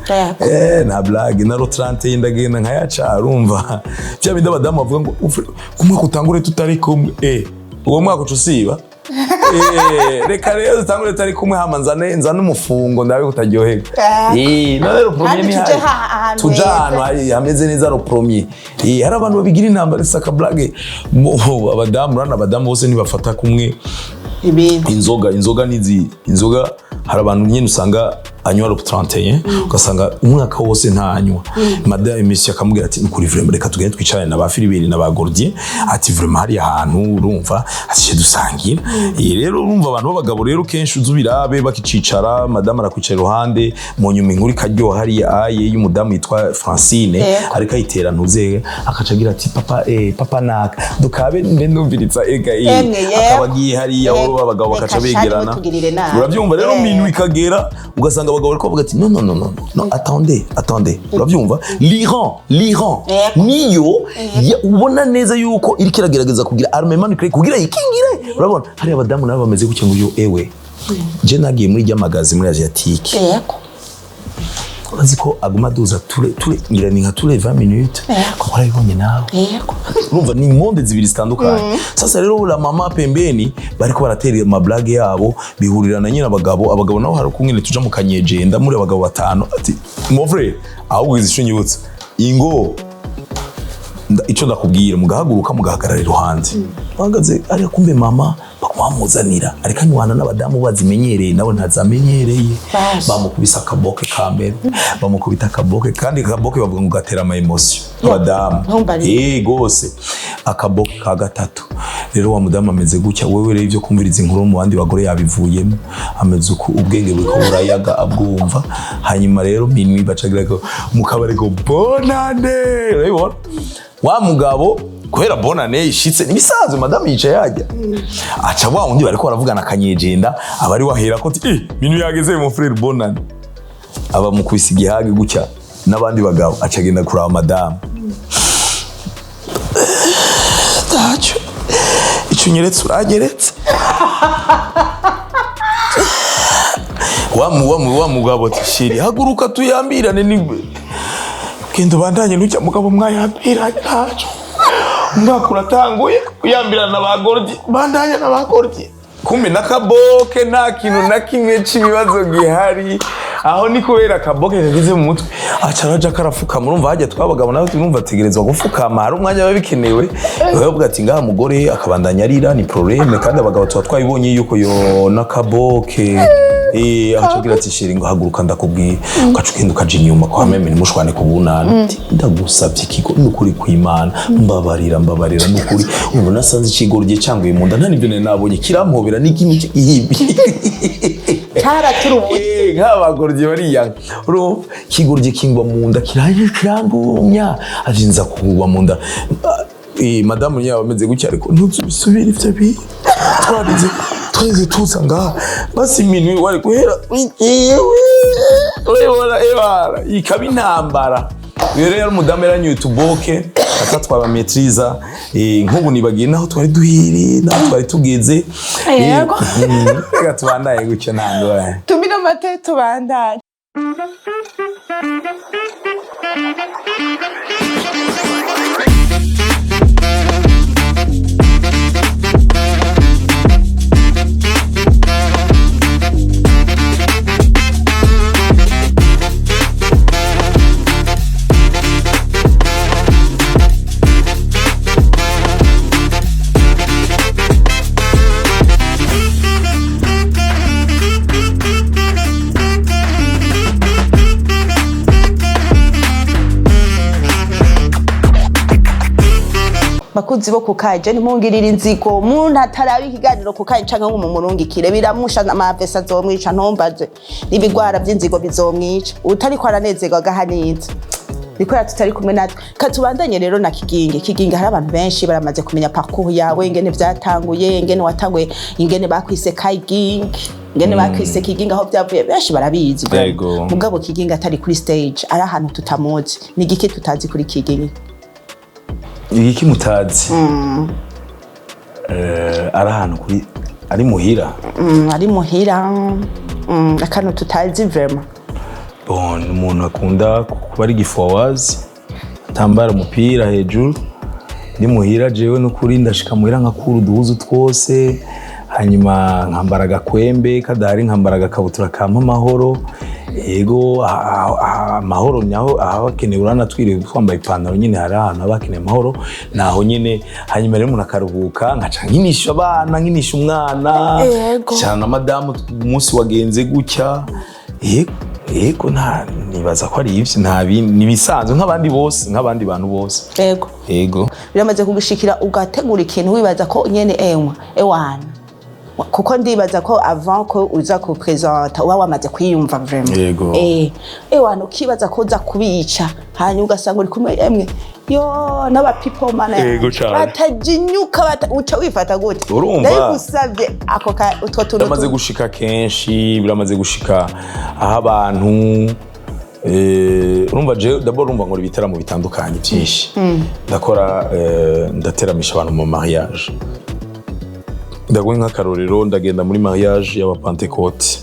Nta blague na le 30 ndagenda nkayaca. Urumva bya bindi abadamu bavuga ngo umwaka utangure tutari kumwe, uwo mwaka uca usiba. Reka rero dutangure tutari kumwe, hama nzane umufungo ndabe kutaryoherwa. None le premier Kandi ni tuje hari. ahantu Tuje heza. ahantu hameze neza le premier. Hari abantu babigira intambara isaka blague. Abadamu, urabona abadamu bose ntibafata kumwe Ibintu. Inzoga nizi inzoga, hari abantu nyine usanga anywa le 31, ugasanga umwaka wose ntanywa. Madame monsieur akamubwira ati: "Nukuri vraiment, reka tugende twicarane na ba Philibert na ba Gordien," ati: "Vraiment hari ahantu urumva ati dusangira." Rero urumva abantu b'abagabo rero kenshi uzubirabe bakicicara, madame arakwicara iruhande, mu nyuma inkuru ikaryoha hariya aye y'umudamu yitwa Francine, ariko ayitera ntuze, akaca agira ati: "Papa, papa naka dukabe mbe ndumviriza ega." Emwe, yego. Akaba agiye hariya, Yego. bo abagabo bakaca Reka shari begerana. mutugirire nabi. Urabyumva rero, minuit ikagera, ugasanga abagabo bariko bavuga ati: "Non, non, non, non, non, attendez, attendez." Urabyumva, l'Iran niyo ubona neza yuko iriko iragerageza kugira armement nucléaire kugira yikingire. Urabona hari abadamu nabo bameze gutya ngo: "Yo ewe, je nagiye muri ry'amagazi muri Asiatique." Urazi ko aguma aduza ture ture, ngira ni nka ture 20 minutes. Warabibonye nawe? Yego. Urumva ni monde zibiri zitandukanye. Sasa rero la mama pembeni bariko baratera amablage yabo, bihurirana nyine abagabo nabo hari kumwe tuja mu kanyejenda muri abagabo batanu, ati: "Mon frère, ahubwo izi nyibutsa ingo ico ndakubwira." Mugahaguruka, mugahagarara iruhande bahagaze, ariko kumbe mama bamuzanira ariko anywana n'abadamu bazimenyereye, nawe ntazamenyereye. Basi. Bamukubise akaboke ka mbere, bamukubita akaboke kandi akaboke bavuga ngo gatera ama émotion abadamu. Ntumbarire. Gose akaboke ka gatatu rero, wa mudamu ameze gutya. Wewe rero ibyo kumviriza inkuru mu bandi bagore yabivuyemo, ameze uku, ubwenge buriko burayaga abwumva. Hanyuma rero minuit bacagira ko mu kabari ko bonane. Urabibona wa mugabo kubera bonane ishitse nibisanzwe, madamu yicaye yajya aca wa wundi bariko baravugana akanyejenda, aba ari wahera ko ati: "Eh, minuit yageze, mon frère, bonane." Aba mukubise igihage gutya n'abandi bagabo, aca agenda kuraba madamu. Ntacyo, icyo unyeretse uranyeretse. Wa mugabo ati: "Chéri, haguruka tuyambirane." Ni genda ubandanye n'ujya mugabo mwayambiranye. Ntacyo, umwaka uratanguye kuyambirana na ba Gordi, bandanye na ba Gordi. Kumbe n'akaboke, nta kintu na kimwe c'ibibazo gihari aho, ni kubera akaboke kageze mu mutwe, aca araja karafukama. Urumva hajya twabagabo nawe turumva ategerezwa gufukama, hari umwanya biba bikenewe. Bavuga ati: "Ngaha mugore akabandanya arira, ni problème." Kandi abagabo tuba twabibonye yuko yo n'akaboke. Aca agira ati: "Chéri, ngo haguruka ndakubwiye." Ugaca ugenda ukaja inyuma kwa meme, ntimushwane ku bunani. Ati: "Ndagusabye ikigo, nukuri kw'Imana, mbabarira, mbabarira, nukuri ubu nasanze ikigoryi cyanguye mu nda, nta nibyo nari nabonye, kirampobera n'ikintu ibi." Cyaraturubuye. Nk'abagoryi bariya, urumva ikigoryi kingwa mu nda, kiraje kirangumya, aje nza kugwa mu nda. Madamu yawe ameze gutya, ariko ntuzubisubire ivyo bintu twarize, twarize tuza ngaha basi iminwi wari guhera urabona ebara ikaba intambara. Uyo rero umudamu yaranyoye utuboke atatwara maîtrise. Nk'ubu nibagiye naho twari duhiriye, naho twari tugeze. Yego. Reka tubandaye gutyo, nta ngorane. Tumire amate, tubandanye. Bakunzi bo kukaje, ntimungirire inzigo. Umuntu ataraba ikiganiro kukaje canke ngo mumurungikire, biramusha amavesa, azomwica, ntumbaze n'ibigwara vy'inzigo bizomwica. Utariko aranezerwa agahanitse nikora tutari kumwe natwe. Katubandanye rero na Kigingi. Kigingi, hari abantu benshi baramaze kumenya parcours yawe, ingene vyatanguye, ingene watanguye, ingene bakwise Kigingi, ingene bakwise Kigingi, aho vyavuye, benshi barabizi. Yego. Mugabo Kigingi atari kuri stage, ari ahantu tutamuzi, ni igiki tutazi kuri Kigingi? Igiki mutazi? Ari ahantu kuri, ari muhira? Ari muhira, akantu tutazi vraiment. Bon, ni umuntu akunda kuba ari gifowazi, atambara umupira hejuru. Ndi muhira jewe n'ukuri ndashika muhira nkakura uduhuzu twose, hanyuma nkambara agakwembe, kadahari nkambara agakabutura kampa amahoro. Yego, amahoro nyaho aho hakenewe. Urabona twiriwe twambaye ipantaro nyine, hari ahantu haba hakenewe amahoro, naho nyine. Hanyuma rero umuntu akaruhuka, nkaca nkinisha abana, nkinisha umwana. Yego. Cyane na madamu, umunsi wagenze gutya. Yego, yego, nta nibaza ko ari ivyo, nta bindi, ni ibisanzwe nk'abandi bose, nk'abandi bantu bose. Yego. Yego. Biramaze kugushikira ugategura ikintu wibaza ko nyene ewa ewana, kuko ndibaza ko avant ko uza kupresenta uba wamaze kwiyumva vraiment. Yego. Ewana, ukibaza ko uza kubica, hanyuma ugasanga uri kumwe emwe yo n'aba people mana Yego cane. batajinyuka uca wifata gute? Urumva? Ndabigusabye ako ka utwo tuntu. Biramaze gushika kenshi, biramaze gushika aho abantu urumva je d'abord urumva nkora ibitaramo bitandukanye byinshi, ndakora ndateramisha abantu mu mariage. Ndaguha nk'akarorero, ndagenda muri mariage y'abapantekote,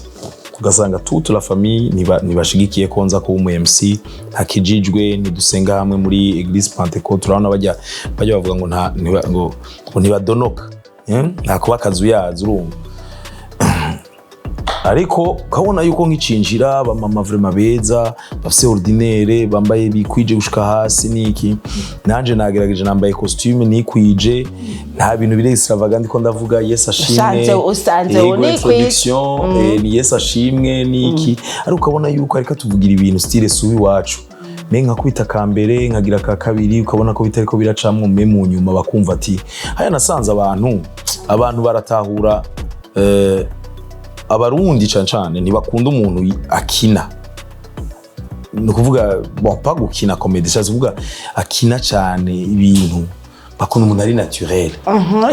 ugasanga toute la famille ntibashigikiye ko nza kuba umu MC, ntakijijwe, ntidusenga hamwe muri église Pentecôte. Urabona bajya bavuga ngo nta ngo ntibadonoka, nta kuba akazu yazo, urumva. Ariko ukabona yuko nkicinjira, abamama vraiment beza bafise ordinaire, bambaye bikwije gushika hasi niki, nanje nagerageje nambaye costume nikwije, nta bintu biri extravagant, ndiko ndavuga Yesu ashimwe. Usanze Yego, unikwije. Introduction, ni Yesu ashimwe niki, ariko ukabona yuko ariko tuvugira ibintu style subi wacu me nkakubita ka mbere, nkagira ka kabiri, ukabona ko bitariko biracamwo. Me mu nyuma bakumva ati haya nasanze abantu baratahura. Abarundi cane cane ntibakunda umuntu akina, ni ukuvuga, bon, pas gukina comédie, c'est kuvuga akina cane ibintu. Bakunda umuntu ari naturel.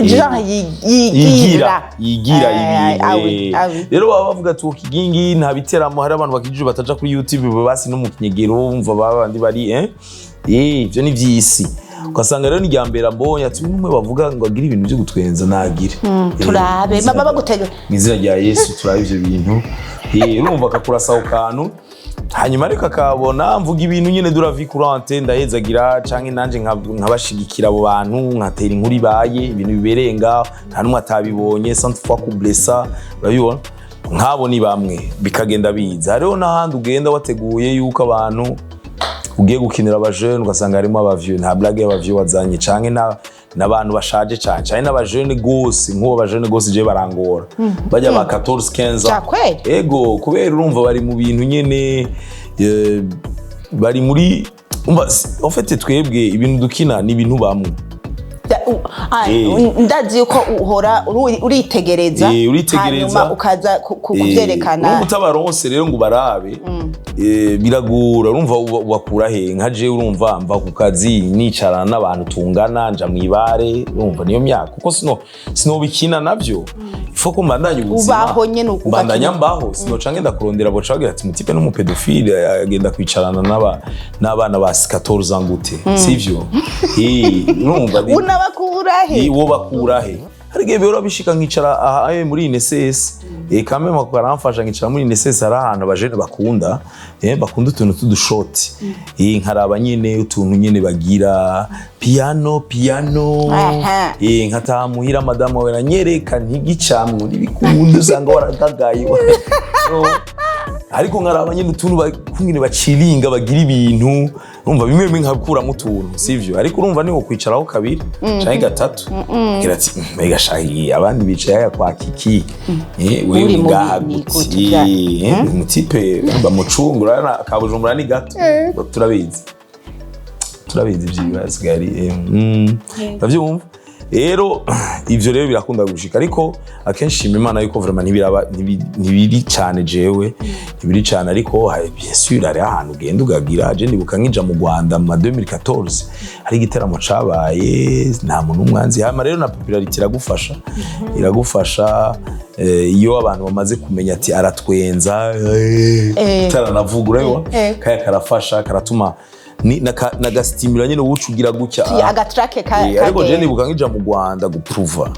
Genre yigira. Yigira, yigira Eh, ibintu. Ah oui, ah oui. Rero baba bavuga ati uwo Kigingi nta biteramo, hari abantu bakijije bataja kuri YouTube, basi no mu kinyegero bumva babandi bari ivyo ni vy'isi. Ugasanga rero ni irya mbere ambonye ati uyu numwe bavuga ngo agire ibintu vyo gutwenza, nagire. Turabe. Mw'izina Baba bagutega. Mw'izina rya Yesu, turabe ivyo bintu. Urumva akakurasa ako kantu, hanyuma ariko akabona mvuga ibintu nyene de la vie courante, ndahezagira canke nanje nkabashigikira abo bantu, nkatera inkuru ibaye, ibintu bibereye ngaho, nta n'umwe atabibonye, sans toutefois kublessa. Urabibona, nk'abo ni bamwe bikagenda biza. Hariho n'ahandi ugenda wateguye yuko abantu ugiye gukinira abajene, ugasanga harimo abavieux, nta blague y'abavieux wazanye, canke n'abantu bashaje cane, canke n'abajene gose. Nk'uwo bajene gose je barangora, bajya ba 14 15 ans. Ja, kweli? Ego, kubera urumva bari mu bintu nyene, bari muri umva, en fait twebwe ibintu dukina ni ibintu bamwe. Ndazi yuko uhora uritegereza. Uritegereza. Hanyuma ukaza kuvyerekana. Urumva utabaronse rero ngo ubarabe, biragora. Urumva ubakura he? Nka jewe, urumva mva ku kazi, nicarana n'abantu tungana, nja mw'ibare, urumva niyo myaka, kuko sinobikina navyo, ifo ko mbandanya ubuzima. Ubaho nyene ugakina. Mbandanya mbaho, sinoca ngenda kurondera, boca bagira ati mutipe n'umupédophile, agenda kwicarana n'abana ba 14 ans gute? Sivyo? Urumva Unabakura he? Ni wo bakura he? Hari igihe bihora bishika nkicara aha muri INSS, quand même karamfasha, nkicara muri INSS, hari ahantu abajene bakunda bakunda utuntu t'udushoti, nkaraba nyene utuntu nyene bagira piano piano. Nkataha muhira, madamu wawe aranyereka ntigicamwo ntibikunda, usanga waragagaye. So, ariko nkaraba nyene utuntu kungene baciringa, bagira ibintu, urumva bimwe bimwe nkakuramo utuntu, sivyo? Ariko urumva niho kwicaraho kabiri canke gatatu, agira ati "Mbega shahi, abandi bicaye haya kwa Kiki, wewe Uri mu ngaha ni gute?" gute Umutipe bamucungura ka Bujumbura ni gato, turabizi, turabizi ivy'ibibazo ari uravyumva. Rero ivyo rero birakunda gushika, ariko akenshi shima Imana yuko vraiment ntibiraba, ntibiri cane, jewe ntibiri cane. Ariko bien sûr hari ahantu ugenda ugagira. Je ndibuka nkija mu Rwanda mu ma 2014, hari igiteramo cabaye, nta muntu umwe anzi. Hama rero na popularité iragufasha, iragufasha, iyo abantu bamaze kumenya ati aratwenza, utaranavuga, urabibona. Kaya karafasha, karatuma nagastimula nyene uwuca ugira gutya. Agatrake ka Ariko je kagenda. nibuka nkija mu Rwanda gupruva,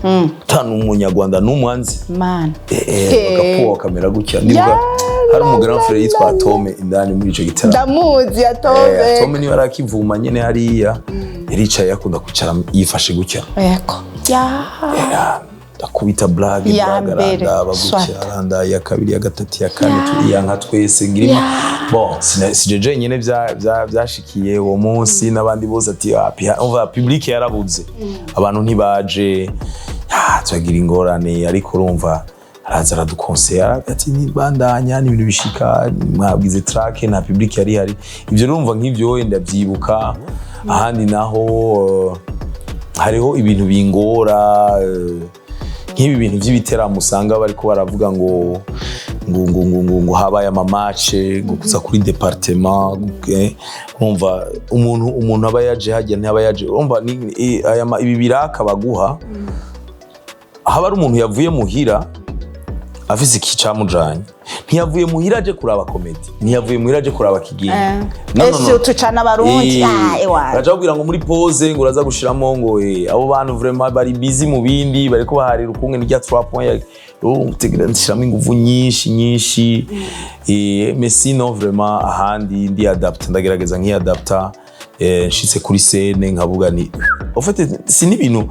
tanu umunyarwanda n'umwanzi Man. Bagapuwa bakamera gutya. Ndibuka hari umu grand frère yitwa Atome indani muri ico gitaramo. Ndamuzi Atome. Atome niwe arakivuma nyene hariya, yaricaye, akunda kwicara yifashe gutya. Yego ya. Ndakubita blague. Ya Blague mbere, arandaba gutya. swat. Aranda iya kabiri, iya gatatu, iya kane, turiyanka twese ngirima. Bon, sije jenyine vyashikiye uwo munsi, n'abandi bose ati "Ah, umva public yarabuze, abantu ntibaje." Ah, turagira ingorane, ariko urumva araza aradukonsera ati nibandanya, ni ibintu bishika, mwabwize trac, nta public yari ihari. Ivyo urumva nk'ivyo wenda ndavyibuka. Ahandi naho hariho ibintu bingora, nk'ibi bintu by'ibiteramo usanga bariko baravuga ngo habaye amamatch, ngo kuza kuri département, urumva umuntu aba yaje hajya, ntaba yaje. Urumva ibi biraka baguha, haba ari umuntu yavuye muhira afise ikicamujanye, ntiyavuye muhira aje kuraba comédie, ntiyavuye muhira aje kuraba Kigingi. No, no, no. Ese utucana Abarundi. Ah, ewa. Baraca bakubwira ngo muri pause ngo uraza gushiramo ngo abo bantu vraiment bari busy mu bindi, bariko baharira ukungene n'irya 3 points, utegera nshiramo ingufu nyinshi nyinshi. Mais sinon vraiment ahandi ndi adapte, ndagerageza nkiadapta, nshitse kuri scène nkavuga ni en fait si n'ibintu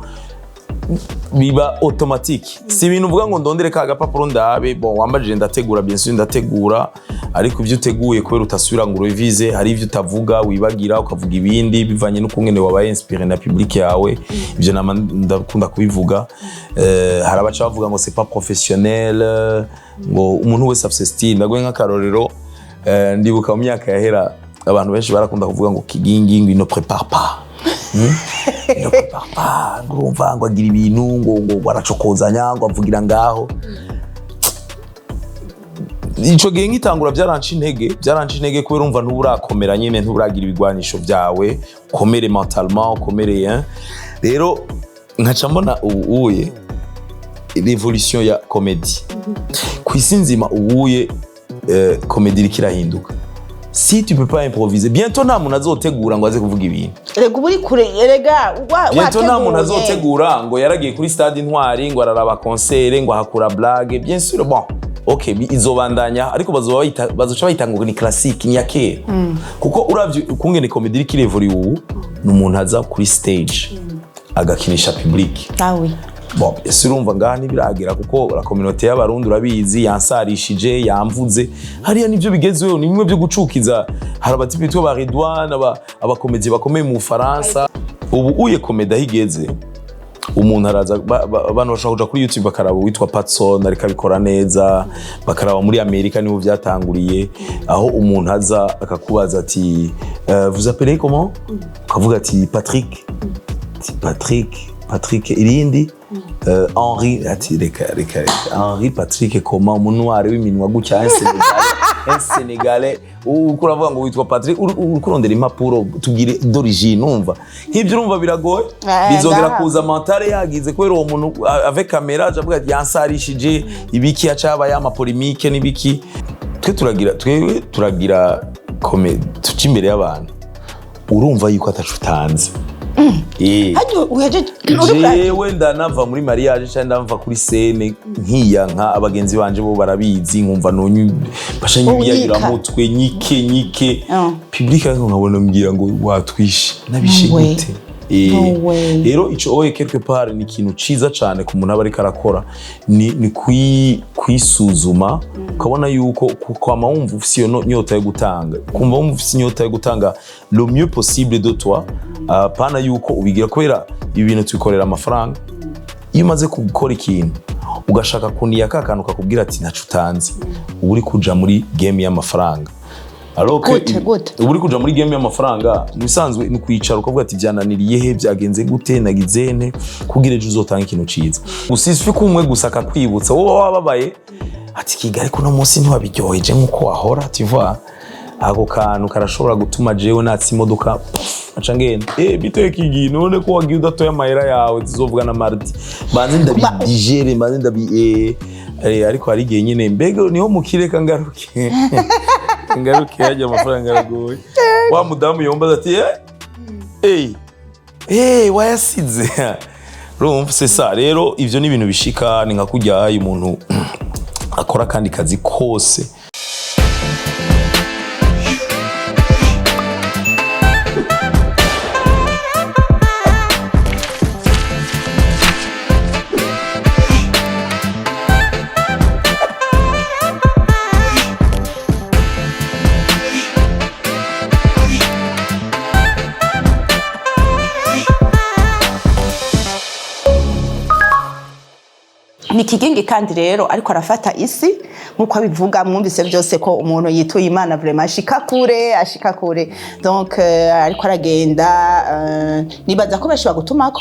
biba automatique, si ibintu uvuga ngo ndondere ka gapapuro ndabe. Bon, wambajije, ndategura, bien sûr ndategura, ariko ibyo uteguye kubera utasubira ngo urevize, hari ibyo utavuga wibagira, ukavuga ibindi bivanye n'ukungene wabaye inspiré na public yawe. Ibyo nama ndakunda kubivuga. Hari abaca bavuga ngo c'est pas professionnel, ngo umuntu wese afise style. Ndaguhe nk'akarorero, ndibuka mu myaka yahera abantu benshi barakunda kuvuga ngo Kigingi ngo il ne prépare pas. Il ne prépare pas, ngo urumva ngo agira ibintu ngo aracokozanya, ngo avugira ngaho. Ico gihe nkitangura byaranca intege kubera umva ntuburakomera nyene, ntuburagira ibigwanisho vyawe, ukomere mentalement, ukomere, hein. Rero nkaca mbona ubu uye révolution ya comédie ku isi nzima. Ubuye comédie iriko irahinduka. Si tu peux pas improviser, bientôt nta muntu azotegura ngo aze kuvuga ibintu. Erega uba uri kure, erega Bientôt nta muntu wateguye. azotegura ngo yaragiye kuri stade Intwari, ngo araraba concert, ngo ahakura blague. Bien sûr, bon, ok, izobandanya, ariko bazoca bayita ngo ni classique, ni ya kera, kuko uravye ukungene comédie iriko irevura ubu, ni umuntu aza kuri stage agakinisha public. Ah oui. Bon, ese urumva ngaha ntibiragera, kuko la communauté y'Abarundi urabizi, yansarishije, yamvuze hariya. Nivyo bigezweho, ni bimwe byo gucukiza. Hari aba types bitwa ba Ridwan, aba comédiens bakomeye mu Bufaransa. Ubu uye comédie aho igeze, umuntu araza, abantu bashobora kuja kuri YouTube bakaraba uwitwa Patson ariko abikora neza, bakaraba muri Amerika niho vyatanguriye, aho umuntu aza akakubaza ati: "Vous appelez comment?" Ukavuga ati: "Patrick." Ati: "Patrick, Patrick irindi?" Henri. Ati: "Reka, reka, reka, Henri Patrick comment? Umunwari w'iminwa gutya, un Sénégalais, un Sénégalais, uriko uravuga ngo witwa Patrick, uriko urondera impapuro, tubwire d'origine." Umva nk'ibyo, urumva biragoye. Bizongera Ngaha. kuza mentale yagize kubera uwo muntu avec caméra aje avuga ati yansarishije ibiki, acaba ya polémique n'ibiki. Twe turagira, twewe turagira comédie, tuca imbere y'abantu, urumva yuko atacu utanze. Harya uhejeje uriko Jewe ndanava muri mariage cyangwa ndava kuri scène nkiyanka, abagenzi banje bo barabizi, nkumva nonye basha mutwe nyike nyike. Public ariko nkabona mbwira ngo watwishe nabishe. No way. Gute? No way. Rero ico oye quelque part ni ikintu ciza cane ku muntu aba ariko arakora, ni kwisuzuma, ukabona yuko kwama wumva ufise iyo nyota yo gutanga, kumva wumva ufise inyota yo gutanga le mieux possible de toi, pana yuko ubigira kubera ibi bintu tubikorera amafaranga. Iyo umaze gukora ikintu ugashaka kuniya ka kantu kakubwira ati ntaco utanze, uba uri kuja muri game y'amafaranga. Alors que Gute, gute? uba uri kuja muri game y'amafaranga. Mu bisanzwe ni kwicara ukavuga ati byananiriye he, byagenze gute, nagize nte, kugira ejo uzotanga ikintu ciza. Gusa isi kumwe gusa akakwibutsa wowe wababaye ati Kigali kuno munsi ntiwabiryoheje nk'uko wahora, tu vois. Ako kantu karashobora gutuma jewe natsa imodoka, puf, aca ngenda: "Bite Kigi, none ko wagiye udatoye amahera yawe? Tuzovuga na mardi, banze ndabidigere, banze ndabi." Ariko hari igihe nyine mbega niho mukireka ngaruke, ngaruke hajya amafaranga aragoye. Wa mudamu yombaza ati: "Wayasize?" Urumva, c'est ça. Rero ivyo ni ibintu bishika, ni nka kurya umuntu akora akandi kazi kose. Ni Kigingi kandi rero ariko arafata isi nk'uko abivuga. Mwumvise byose ko umuntu yituye Imana vraiment ashika kure, ashika kure. Donc ariko aragenda, nibaza ko benshi bagutumako.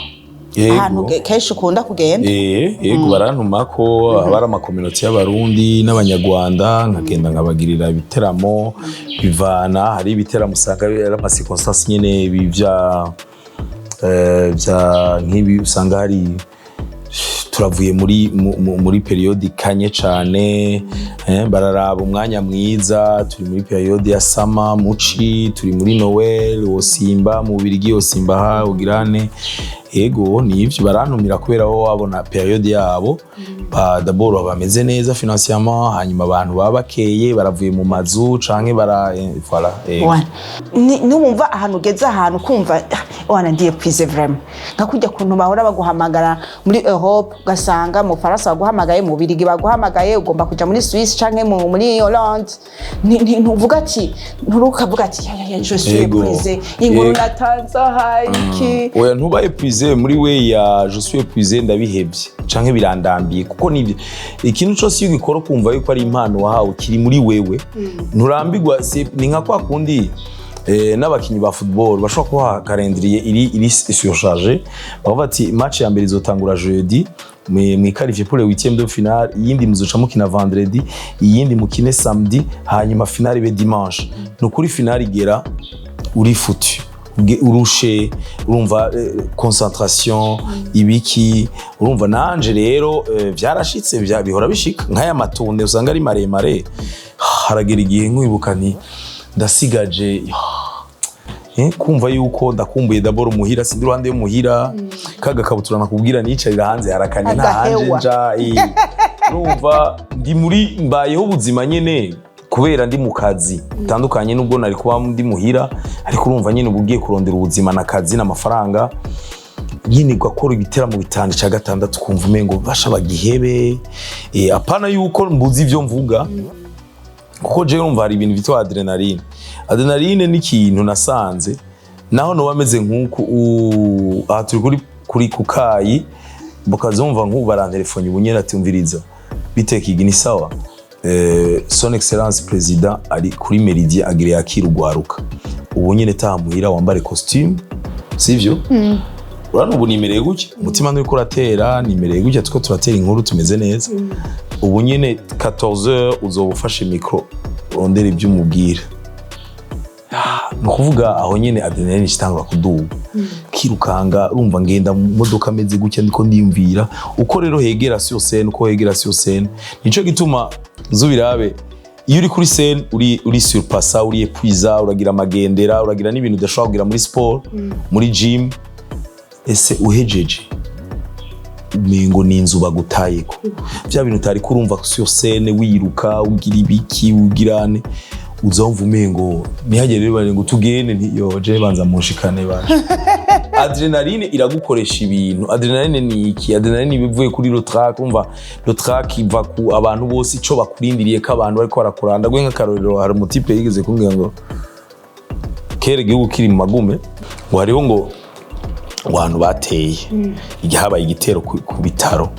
Yego. Ahantu kenshi ukunda kugenda? Yego, barantuma ko haba hari ama communautés y'Abarundi n'Abanyarwanda, nkagenda nkabagirira ibiteramo. Bivana, hari ibiteramo usanga ari ama circonstances nyene, ibi vya nk'ibi usanga hari turavuye muri période ikanye cane, bararaba umwanya mwiza. Turi muri période ya summer, muci turi muri Noël, wosimba mu Bubirigi, wosimba ha ugirane. Ego, nivyo, barantumira kubera bo babona période yabo ba d'abord bameze neza financièrement, hanyuma abantu baba bakeye, baravuye mu mazu canke bara voilà. Wana. Nuwumva ahantu ugeze, ahantu kumva: "Ah, wana ndiye épuisé vraiment," nka kujya kuntu bahora baguhamagara muri Europe, ugasanga mu Faransa baguhamagaye, mu Birigi baguhamagaye, ugomba kuja muri Suisse canke muri Hollande. Ntuvuga ati, nturukavuga ati: "Ya, ya, ya, je suis épuisé, inkuru natanze aha iki." Oya, ntuba épuisé muri we ya "je suis épuisé, ndabihevye" canke "birandambiye", kuko nibyo ikintu cose iyo ugikora ukumva yuko ari impano wahawe, kiri muri wewe, nturambirwa. Ni nka kwa kundi n'abakinyi ba football bashobora kuba calendrier iri surchargé, bakavuga ati match ya mbere izotangura jeudi, Mwi qualifié pour le huitième de finale, iyindi muzoca mukina vendredi, iyindi mukine samedi, hanyuma finale ibe dimanche. Ni ukuri, finale igera uri foutu, urushe, urumva, concentration ibiki, urumva. Nanje rero vyarashitse, bihora bishika nk'aya matunde usanga ari maremare, haragera igihe nkwibuka nti ndasigaje kumva yuko ndakumbuye d'abord muhira, sindi iruhande y'umuhira, kaga kabutura nakubwira nicarira hanze harakanye, nta hanje Agahewa. nja, urumva ndi muri mbayeho ubuzima nyene kubera ndi mu kazi bitandukanye n'ubwo nari kuba ndi muhira, ariko urumva nyene uba ugiye kurondera ubuzima n'akazi n'amafaranga nyine, ugakora ibiteramo bitanu, cya gatandatu kumva umengo basha bagihebe. Apana yuko mbuzi ivyo mvuga, kuko jewe urumva hari ibintu bitwa adrénaline. Adrénaline ni ikintu nasanze naho noba meze nk'uku aha turi kuri kukayi, bukazumva nk'ubu barantelefone ubu nyene ati: "Umviriza, biteka igi ni sawa, Son Excellence Président ari kuri Méridien, agire yakira ugwaruka ubu nyene, taha muhira wambare costume." Sivyo? Urabona ubu nimereye gutya, umutima nturiko uratera, nimereye gutya, tuko turatera inkuru, tumeze neza. Ubu nyene 14h uzoba ufashe micro, urondera ibyo umubwira. Ni ukuvuga aho nyene adrénaline itangura kuduga, kirukanga, urumva ngenda mu modoka ameze gutya, ndiko ndiyumvira uko rero hegera sur scène, uko hegera sur scène. Nico gituma zubirabe, iyo uri kuri scène uri surpassa, uri épuisa, uragira amagendera, uragira n'ibintu udashobora kugira muri sport, muri gym. Ese uhejeje umengo ni inzu bagutayeko, bya bintu utari kurumva sur scène, wiruka, ugira ibiki, ugirane, uzumva umengo ntihagere rero bari ngo tugende, nti yo je banza munshikane baje. Adrénaline iragukoresha ibintu. Adrénaline ni iki? Adrénaline iba ivuye kuri le trac. Umva, le trac iva ku abantu bose, ico bakurindiriye, ko abantu bariko barakuranda gwe. Nk'akarorero, hari umu type yigeze kumbwira ngo kera igihugu kiri mu magume, ngo hariho ngo ahantu bateye igihe habaye igitero ku bitaro,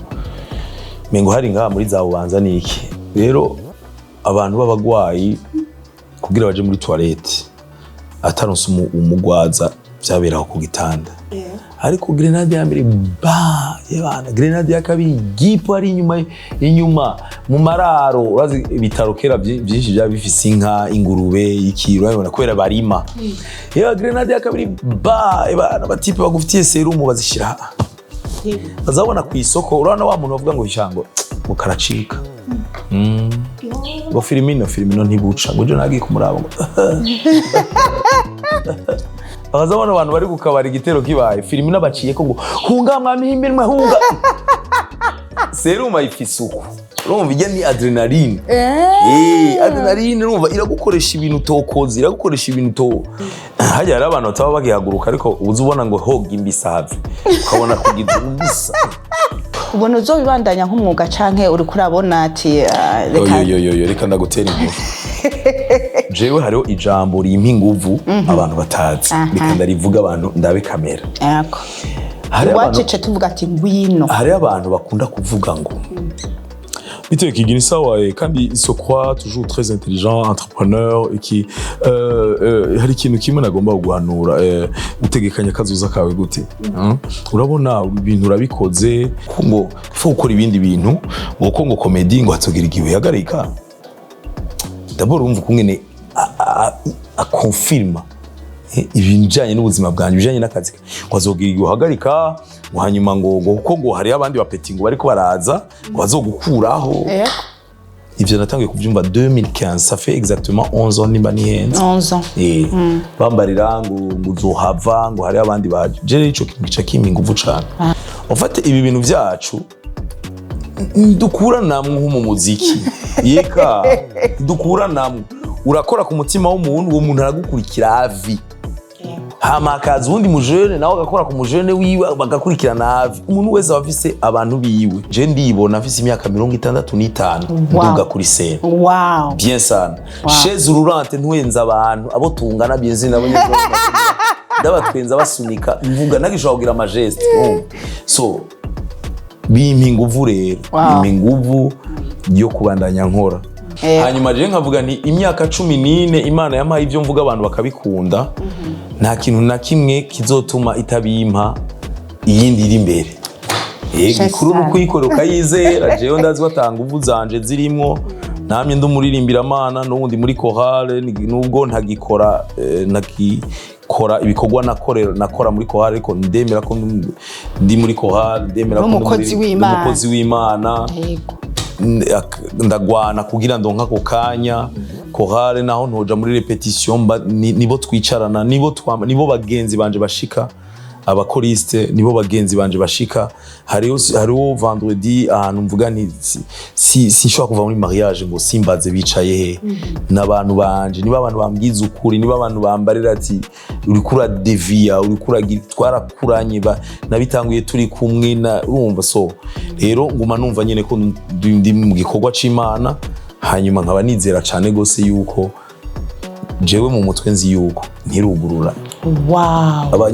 mengo hari ngaha muri za Bubanza. Niki rero, abantu b'abagwayi kugira baje muri toilette ataronse umugwaza, vyaberaho ku gitanda. Ariko grenade ya mbere ba yebana, grenade ya kabiri gipo ari inyuma, inyuma mu mararo. Urazi ibitaro kera byinshi byaba bifise inka, ingurube, iki, urabibona kubera barima. Yeba, grenade ya kabiri ba yebana, ba type bagufitiye serumu bazishira, bazabona ku isoko. Urabona wa muntu bavuga ngo ishango ngo karacika, ngo Firimino, Firimino ntibuca, ngo ejo nagiye kumuraba, ngo bakazabona abantu bari gukabara igitero kibaye, Firimino baciye ko ngo hunga mwami iminwe, hunga, serumu ifise uku. Urumva ijya ni adrénaline. Adrénaline urumva iragukoresha ibintu utokoze, iragukoresha ibintu uto hajya. Hari abantu bataba bagihaguruka, ariko uza ubona ngo hoga imbisave, ukabona kugiza ubusa. Ubona uzobibandanya nk'umwuga canke uriko urabona ati reka? Yo yo yo, reka ndagutera inkuru. Jewe hariho ijambo rimpa inguvu abantu batazi. Reka ndarivuga abantu ndabe kamera. Yego. Hari abantu Wacece tuvuga ati ngwino. Hariho abantu bakunda kuvuga ngo bitewe Kigingi sawa, kandi il se croit toujours très intelligent, entrepreneur et qui hari ikintu kimwe nagomba kuguhanura: utegekanya kazoza kawe gute? Urabona ibintu urabikoze ko ngo faut gukora ibindi bintu, ngo ko ngo comédie ngo hatogira igihe uhagarika. D'abord urumva ukungene akonfirma ibijanye n'ubuzima bwanjye, ibijanye n'akazi, ngo azogira igihe uhagarika, ngo hanyuma ngo kuko ngo hariho abandi ba petits ngo bariko baraza ngo bazogukuraho. Ivyo natangiye kuvyumva 2015, ça fait exactement 11 ans nimba nihenze. 11 ans. Bambarira ngo uzohava, ngo hariho abandi baje. Je rero ico kintu gica kimpa inguvu cane. En fait, ibi bintu vyacu ntidukuranamwo nko mu muziki, yeka ntidukuranamwo. Urakora ku mutima w'umuntu, uwo muntu aragukurikira avi, hama hakaza uwundi mujene nawe agakora ku mujene wiwe, bagakurikirana avi. Umuntu wese aba afise abantu biwe. Je ndibona afise imyaka 65 nduga kuri scène. Bien sana. Chaise roulante, ntwenza abantu abo tungana, bien sûr nabo nyene ndabatwenza, basunika, mvuga nagishobora kugira ama gestes. So bimpa inguvu rero. Bimpa inguvu yo kubandanya nkora. Hanyuma rero nkavuga nti imyaka 14 Imana yampaye ibyo mvuga, abantu bakabikunda, nta kintu na kimwe kizotuma itabimpa iyindi iri imbere. Igikuru ni ukuyikorera ukayizera. Jewe ndazi ko ata nguvu zanje zirimwo, namye ndi umuririmbira-mana, n'ubundi muri chorale, nubwo ntagikora ntagikora ibikorwa nakora muri chorale, ariko ndemera ko ndi muri chorale, ndemera ko ndi N'umukozi w'Imana. Umukozi w'Imana. Ndagwana kugira ndonke ako kanya. Chorale naho ntoja muri répétition, nibo twicarana, nibo bagenzi banje bashika, aba choristes nibo bagenzi banje bashika. Hariho vendredi ahantu mvuga nti sinshobora kuva muri mariage ngo simbaze bicaye he. N'abantu banje, niba abantu bambwiza ukuri, niba abantu bambarira ati uriko uradeviya, uriko uragira, twarakuranye, nabitanguye turi kumwe na urumva. So rero nguma numva nyene ko ndi mu gikorwa c'Imana, hanyuma nkaba nizera cane gose yuko jewe mu mutwe nzi yuko ntirugurura.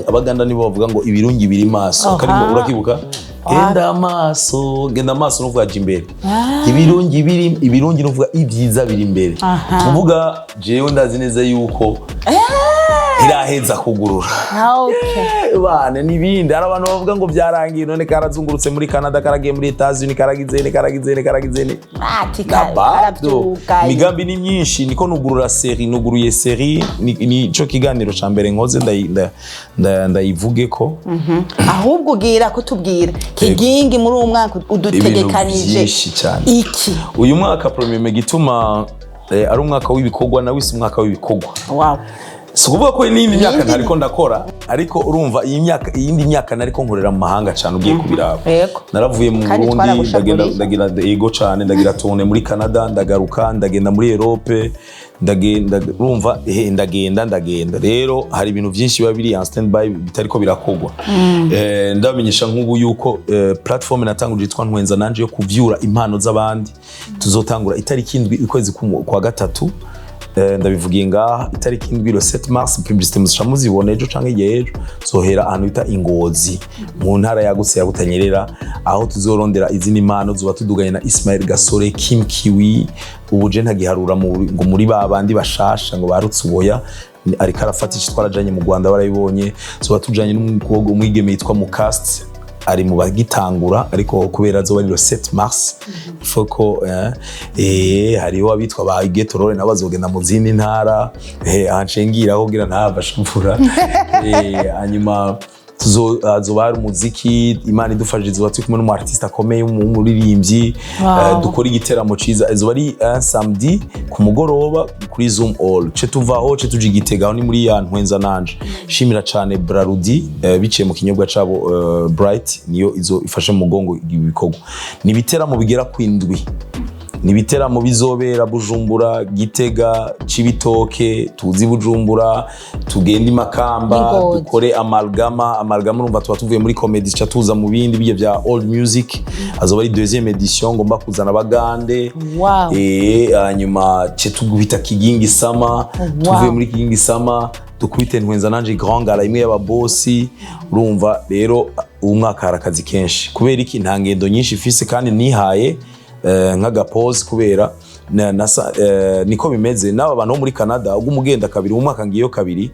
Abaganda nibo bavuga ngo ibirungi biri maso. Karimo urakibuka, genda amaso, genda amaso, nuvuga jya imbere. Ibirungi biri, ibirungi nuvuga ibyiza biri imbere. Kuvuga jewe ndazi neza yuko ntiraheza kugurura. Bane n'ibindi, hari abantu bavuga ngo byarangiye, none karazungurutse muri Canada, karagiye muri Etats-Unis, karagizene, karagizene, karagizene. Ati Na bado karabyuka. Imigambi ni myinshi. Niko nugurura série, nuguruye série, nico kiganiro ca mbere nkoze, ndayivuge ko Ahubwo ugira kutubwira, Kigingi, muri uwo mwaka udutegekanije Ibintu byinshi cyane. iki? Uyu mwaka, premier, gituma ari umwaka w'ibikorwa, nawe si umwaka w'ibikorwa. Si ukuvuga ko n'iyindi myaka ntariko ndakora, ariko urumva iyi myaka, iyindi myaka nariko nkorera mu mahanga cyane, ugiye kubiraba. Naravuye mu Kandi Burundi, twaragushavuriye. Ndagira ego cyane, ndagira tournée muri Canada, ndagaruka, ndagenda muri Europe, ndagenda, urumva, ndagenda, ndagenda. Rero hari ibintu byinshi biba biri en stand by, bitariko birakogwa. Ndabamenyesha nk'ubu yuko platform natanguje yitwa Ntwenza Nanje, yo kuvyura impano z'abandi, tuzotangura itariki 7 ukwezi kwa gatatu. Ndabivugiye ngaha, itariki 7, le 7 mars. Publicité muzica muzibona ejo canke igihe ejo. Zohera ahantu bita Ingozi, mu ntara yagutse ya Butanyerera, aho tuzorondera izindi mpano. Zuba tuduganye na Ismail Gasore, Kim Kiwi. Ubu je ntagiharura ngo muri ba bandi bashasha ngo barutse uboya, ariko arafata ico twarajanye mu Rwanda, barabibonye. Zuba tujanye n'umukobwa, umwigeme yitwa Mukast, ari mu bagitangura, ariko kubera azoba ari le 7 mars, il faut ko hariho abitwa ba Igetorore, nabo bazogenda mu zindi ntara, ahancengiraho kugira ntahava ashavura. Hanyuma hazoba hari umuziki, Imana idufashije tuzoba turi kumwe n'umu artiste akomeye w'umuririmbyi. Dukora igiteramo ciza, izoba ari un samedi ku mugoroba kuri Zoom All. Ce tuvaho, ce tuja Igitega, aho ni muri ya Ntwenza Nanje. Shimira cane Brarudi, biciye mu kinyobwa cabo Bright, niyo izo ifashe mu mugongo ibikorwa. Ni ibiteramo bigera ku 7, ni ibiteramo bizobera Bujumbura, Gitega, Cibitoke, tuzi Bujumbura, tugende i Makamba, N'Ingozi. Dukore amalgama. Amalgama, urumva tuba tuvuye muri comedy, ca tuza mu bindi bijya bya old music. Azoba ari deuxième édition, ngomba kuzana abagande. Hanyuma ce tugubita Kigingi Sama. Tuvuye muri Kigingi Sama, dukubite Ntwenza Nanje Grand Gala, imwe y'ababosi. Urumva rero uwu mwaka hari akazi kenshi. Kubera iki? Nta ngendo nyinshi ifise, kandi nihaye nk'agapause kubera niko bimeze n'aba bantu bo muri Canada. Ubwo umugenda kabiri mu mwaka, ngiyo kabiri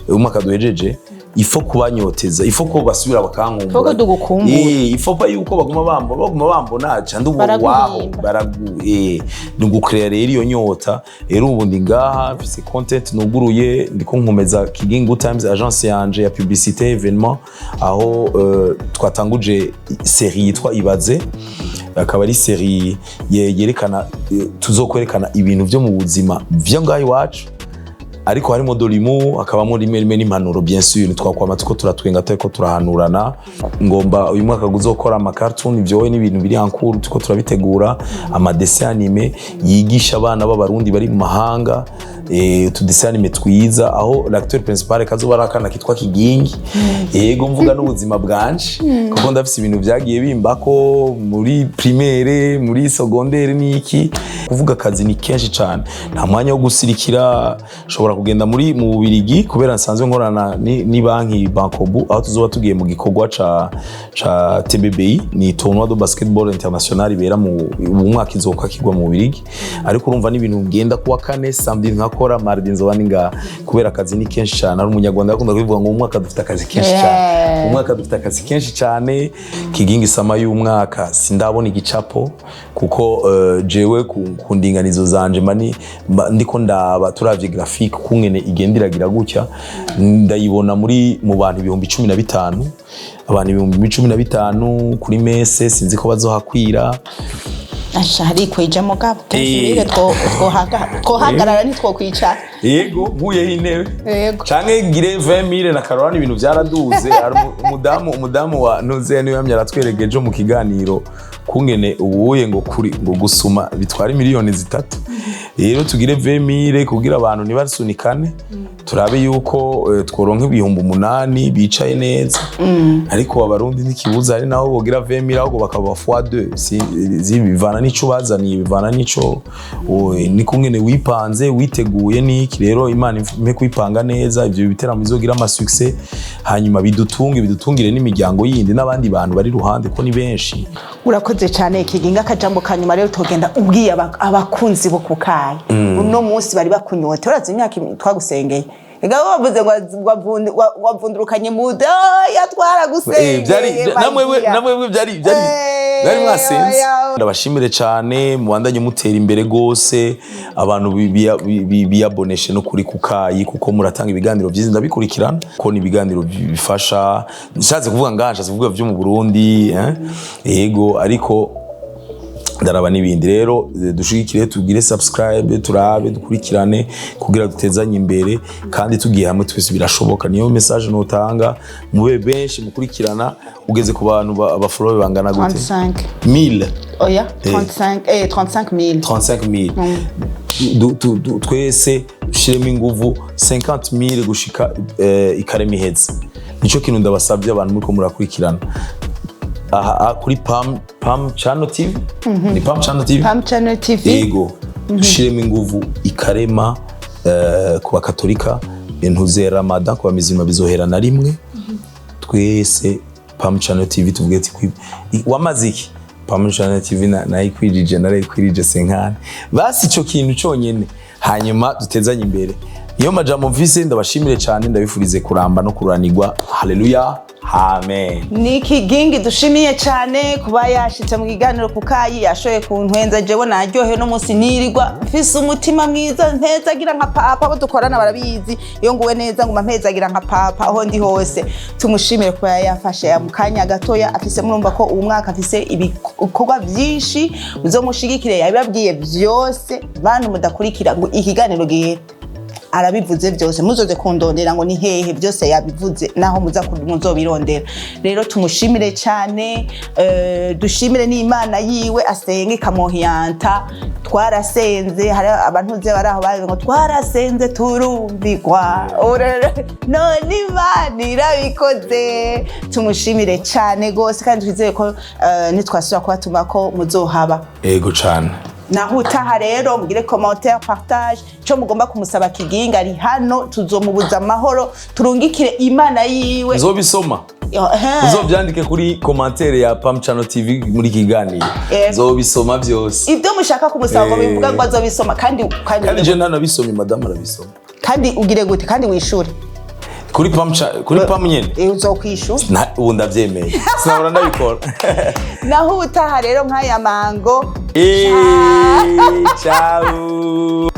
umwaka duhejeje, ifo kubanyoteza, ifo ko basubira bakankumbura. Ifo ko tugukumbura. Ifo pa yuko baguma bambona, baguma bambona, ca ndubu Baraguhimba. waho baragu ni ugucrea rero iyo nyota. Rero ubu ndi ngaha, mfise content nuguruye, ndiko nkomeza Kigingi Good Times, agence yanje ya publicité événement, aho twatanguje série yitwa Ibaze, akaba ari série yerekana, tuzokwerekana ibintu vyo mu buzima vyo ngaho iwacu, ariko harimo dorimu, hakabamo rimwe rimwe n'impanuro, bien sûr. Ntitwakwama tuko turatwenga turiko turahanurana. Ngomba uyu mwaka kuzokora ama cartoon, ivyo n'ibintu biri en cours, tuko turabitegura, ama dessin animé yigisha abana b'Abarundi bari mu mahanga, utu dessin animé twiza, aho l'acteur principal kazoba ari akana kitwa Kigingi. Yego, mvuga n'ubuzima bwanje, kuko ndafise ibintu vyagiye bimbako muri primaire, muri secondaire n'iki. Kuvuga akazi ni kenshi cane, nta mwanya wo gusirikira. Nshobora kugenda muri mu Bubirigi, kubera nsanzwe nkorana ni banki Bancobu, aho tuzoba tugiye mu gikorwa ca TBBI, ni tournoi de basketball international ibera mu mwaka, izoka kigwa mu Bubirigi. Ariko urumva n'ibintu ngenda kuwa kane, samedi nkakora. ndakora, mardi nzoba ndi ngaha, kubera akazi ni kenshi cyane. Hari Umunyarwanda akunda kubivuga ngo umwaka dufite akazi kenshi cyane. Umwaka dufite akazi kenshi cyane. Kigingi Summer y'umwaka sindabona igicapo, kuko jewe ku ndinganizo zanje mba ndiko ndaba, turavye graphique kungene igenda iragira gutya, ndayibona muri mu bantu 15,000, abantu 15,000 kuri messe, sinzi ko bazohakwira. Asha, harikwije mugabo. Twohagarara, ntitwokwicara. Yego, nkuyeho intebe. Yego. Canke ngire 20,000 na Karorani, ibintu vyaraduze. Hari umudamu wa Ntuzeya niwe yamye aratwereka ejo mu kiganiro kungene ubuye ngo kuri ngo gusuma bitwara miliyoni 3. Rero tugire 20,000 kugira abantu ntibasunikane, turabe yuko tworonka 8000 bicaye neza. Ariko Abarundi ntikibuza, ari naho bogira 20,000 ahubwo bakaba fois 2. Si bivana n'ico bazaniye, bivana n'ico ni kungene wipanze, witeguye niki. Rero Imana impe kwipanga neza, ivyo biteramo bizogira ama succès, hanyuma bidutunge, bidutungire n'imiryango yindi n'abandi bantu bari ruhande, ko ni benshi. Urakoze cyane, Kiginga. Akajambo ka nyuma rero, tugenda ubwiye abakunzi bo kukayi uno munsi bari bakunyote. Urazi imyaka twagusengeye. Ega bavuze ngo wavundurukanye mu ya twaragusengeye. Byari namwe, namwe byari byari mwasenze. Oya. Ndabashimire cyane, mubandanye mutera imbere gose. Abantu biyaboneshe no kuri kukayi, kuko muratanga ibiganiro byiza, ndabikurikirana ko ni ibiganiro bifasha. Nshatse kuvuga ngaha, nshatse kuvuga byo mu Burundi, eh? Yego, ariko ndaraba n'ibindi. Rero dushigikire, tugire subscribe, turabe, dukurikirane kugira dutezanye imbere, kandi tugiye hamwe twese birashoboka. Niyo message notanga: mube benshi mukurikirana. Ugeze ku bantu abafollower bangana gute? 35. 1000? Oya, 35, 35 000. 35,000. Twese dushiremo inguvu, 50,000 gushika ikarema iheze. Nico kintu ndabasabye, abantu muriko murakurikirana aha kuri Pam Channel TV, ni Pam Channel TV. Pam Channel TV. Yego, dushiremo inguvu ikarema ku Bakatolika, ntuze Ramadan, ku bamizima bizohera na rimwe. Twese Pam Channel TV tuvuge ati wamaze iki Pam Channel TV nayikwijije, narayikwirije senkani basi, ico kintu conyene, hanyuma dutezanye imbere. Niyo majambo mvise. Ndabashimire cyane, ndabifurize kuramba no kuranirwa. Haleluya, amen. Ni Kigingi dushimiye cyane kuba yashitse mu kiganiro ku kayi, yashoboye kuntwenza. Jewe naryohewe no munsi, nirirwa mfise umutima mwiza, mpezagira nka papa. Abo dukorana barabizi, iyo nguwe neza nguma mpezagira nka papa aho ndi hose. Tumushimire kuba yafashe mu kanya gatoya afise. Murumva ko uwu mwaka afise ibikorwa byinshi, muzomushigikire. Yabibabwiye byose. Bantu mudakurikira ngo ikiganiro gihere, arabivuze byose. Muzoze kundondera ngo ni hehe, byose yabivuze naho muza muzobirondera. Rero tumushimire cyane, dushimire n'Imana yiwe asenge ikamuhiyanta. Twarasenze, hari abantu ze bari aho bavuze ngo twarasenze turumbigwa. None Imana irabikoze. Tumushimire cyane rwose, kandi twizeye ko nitwasubira kubatuma ko muzohaba. Ego cane. Naho utaha rero, mugire commentaire, partage cyo mugomba kumusaba. Kiginga ari hano, tuzomubuza amahoro, turungikire Imana yiwe. Nzobisoma. Uzovyandike kuri commentaire ya Pam Channel TV muri kiganiro. Yego. Nzobisoma byose. Ibyo mushaka kumusaba ngo bivuga ngo azobisoma, kandi Kandi je ntanabisomye, madamu arabisoma. Kandi ugire gute? Kandi wishure. Kuri Pam kuri Pam nyene. Uzokwishura. Ubu ndavyemeye, sinabura ndabikora. Naho ubutaha rero, nk'aya mango. Ciao.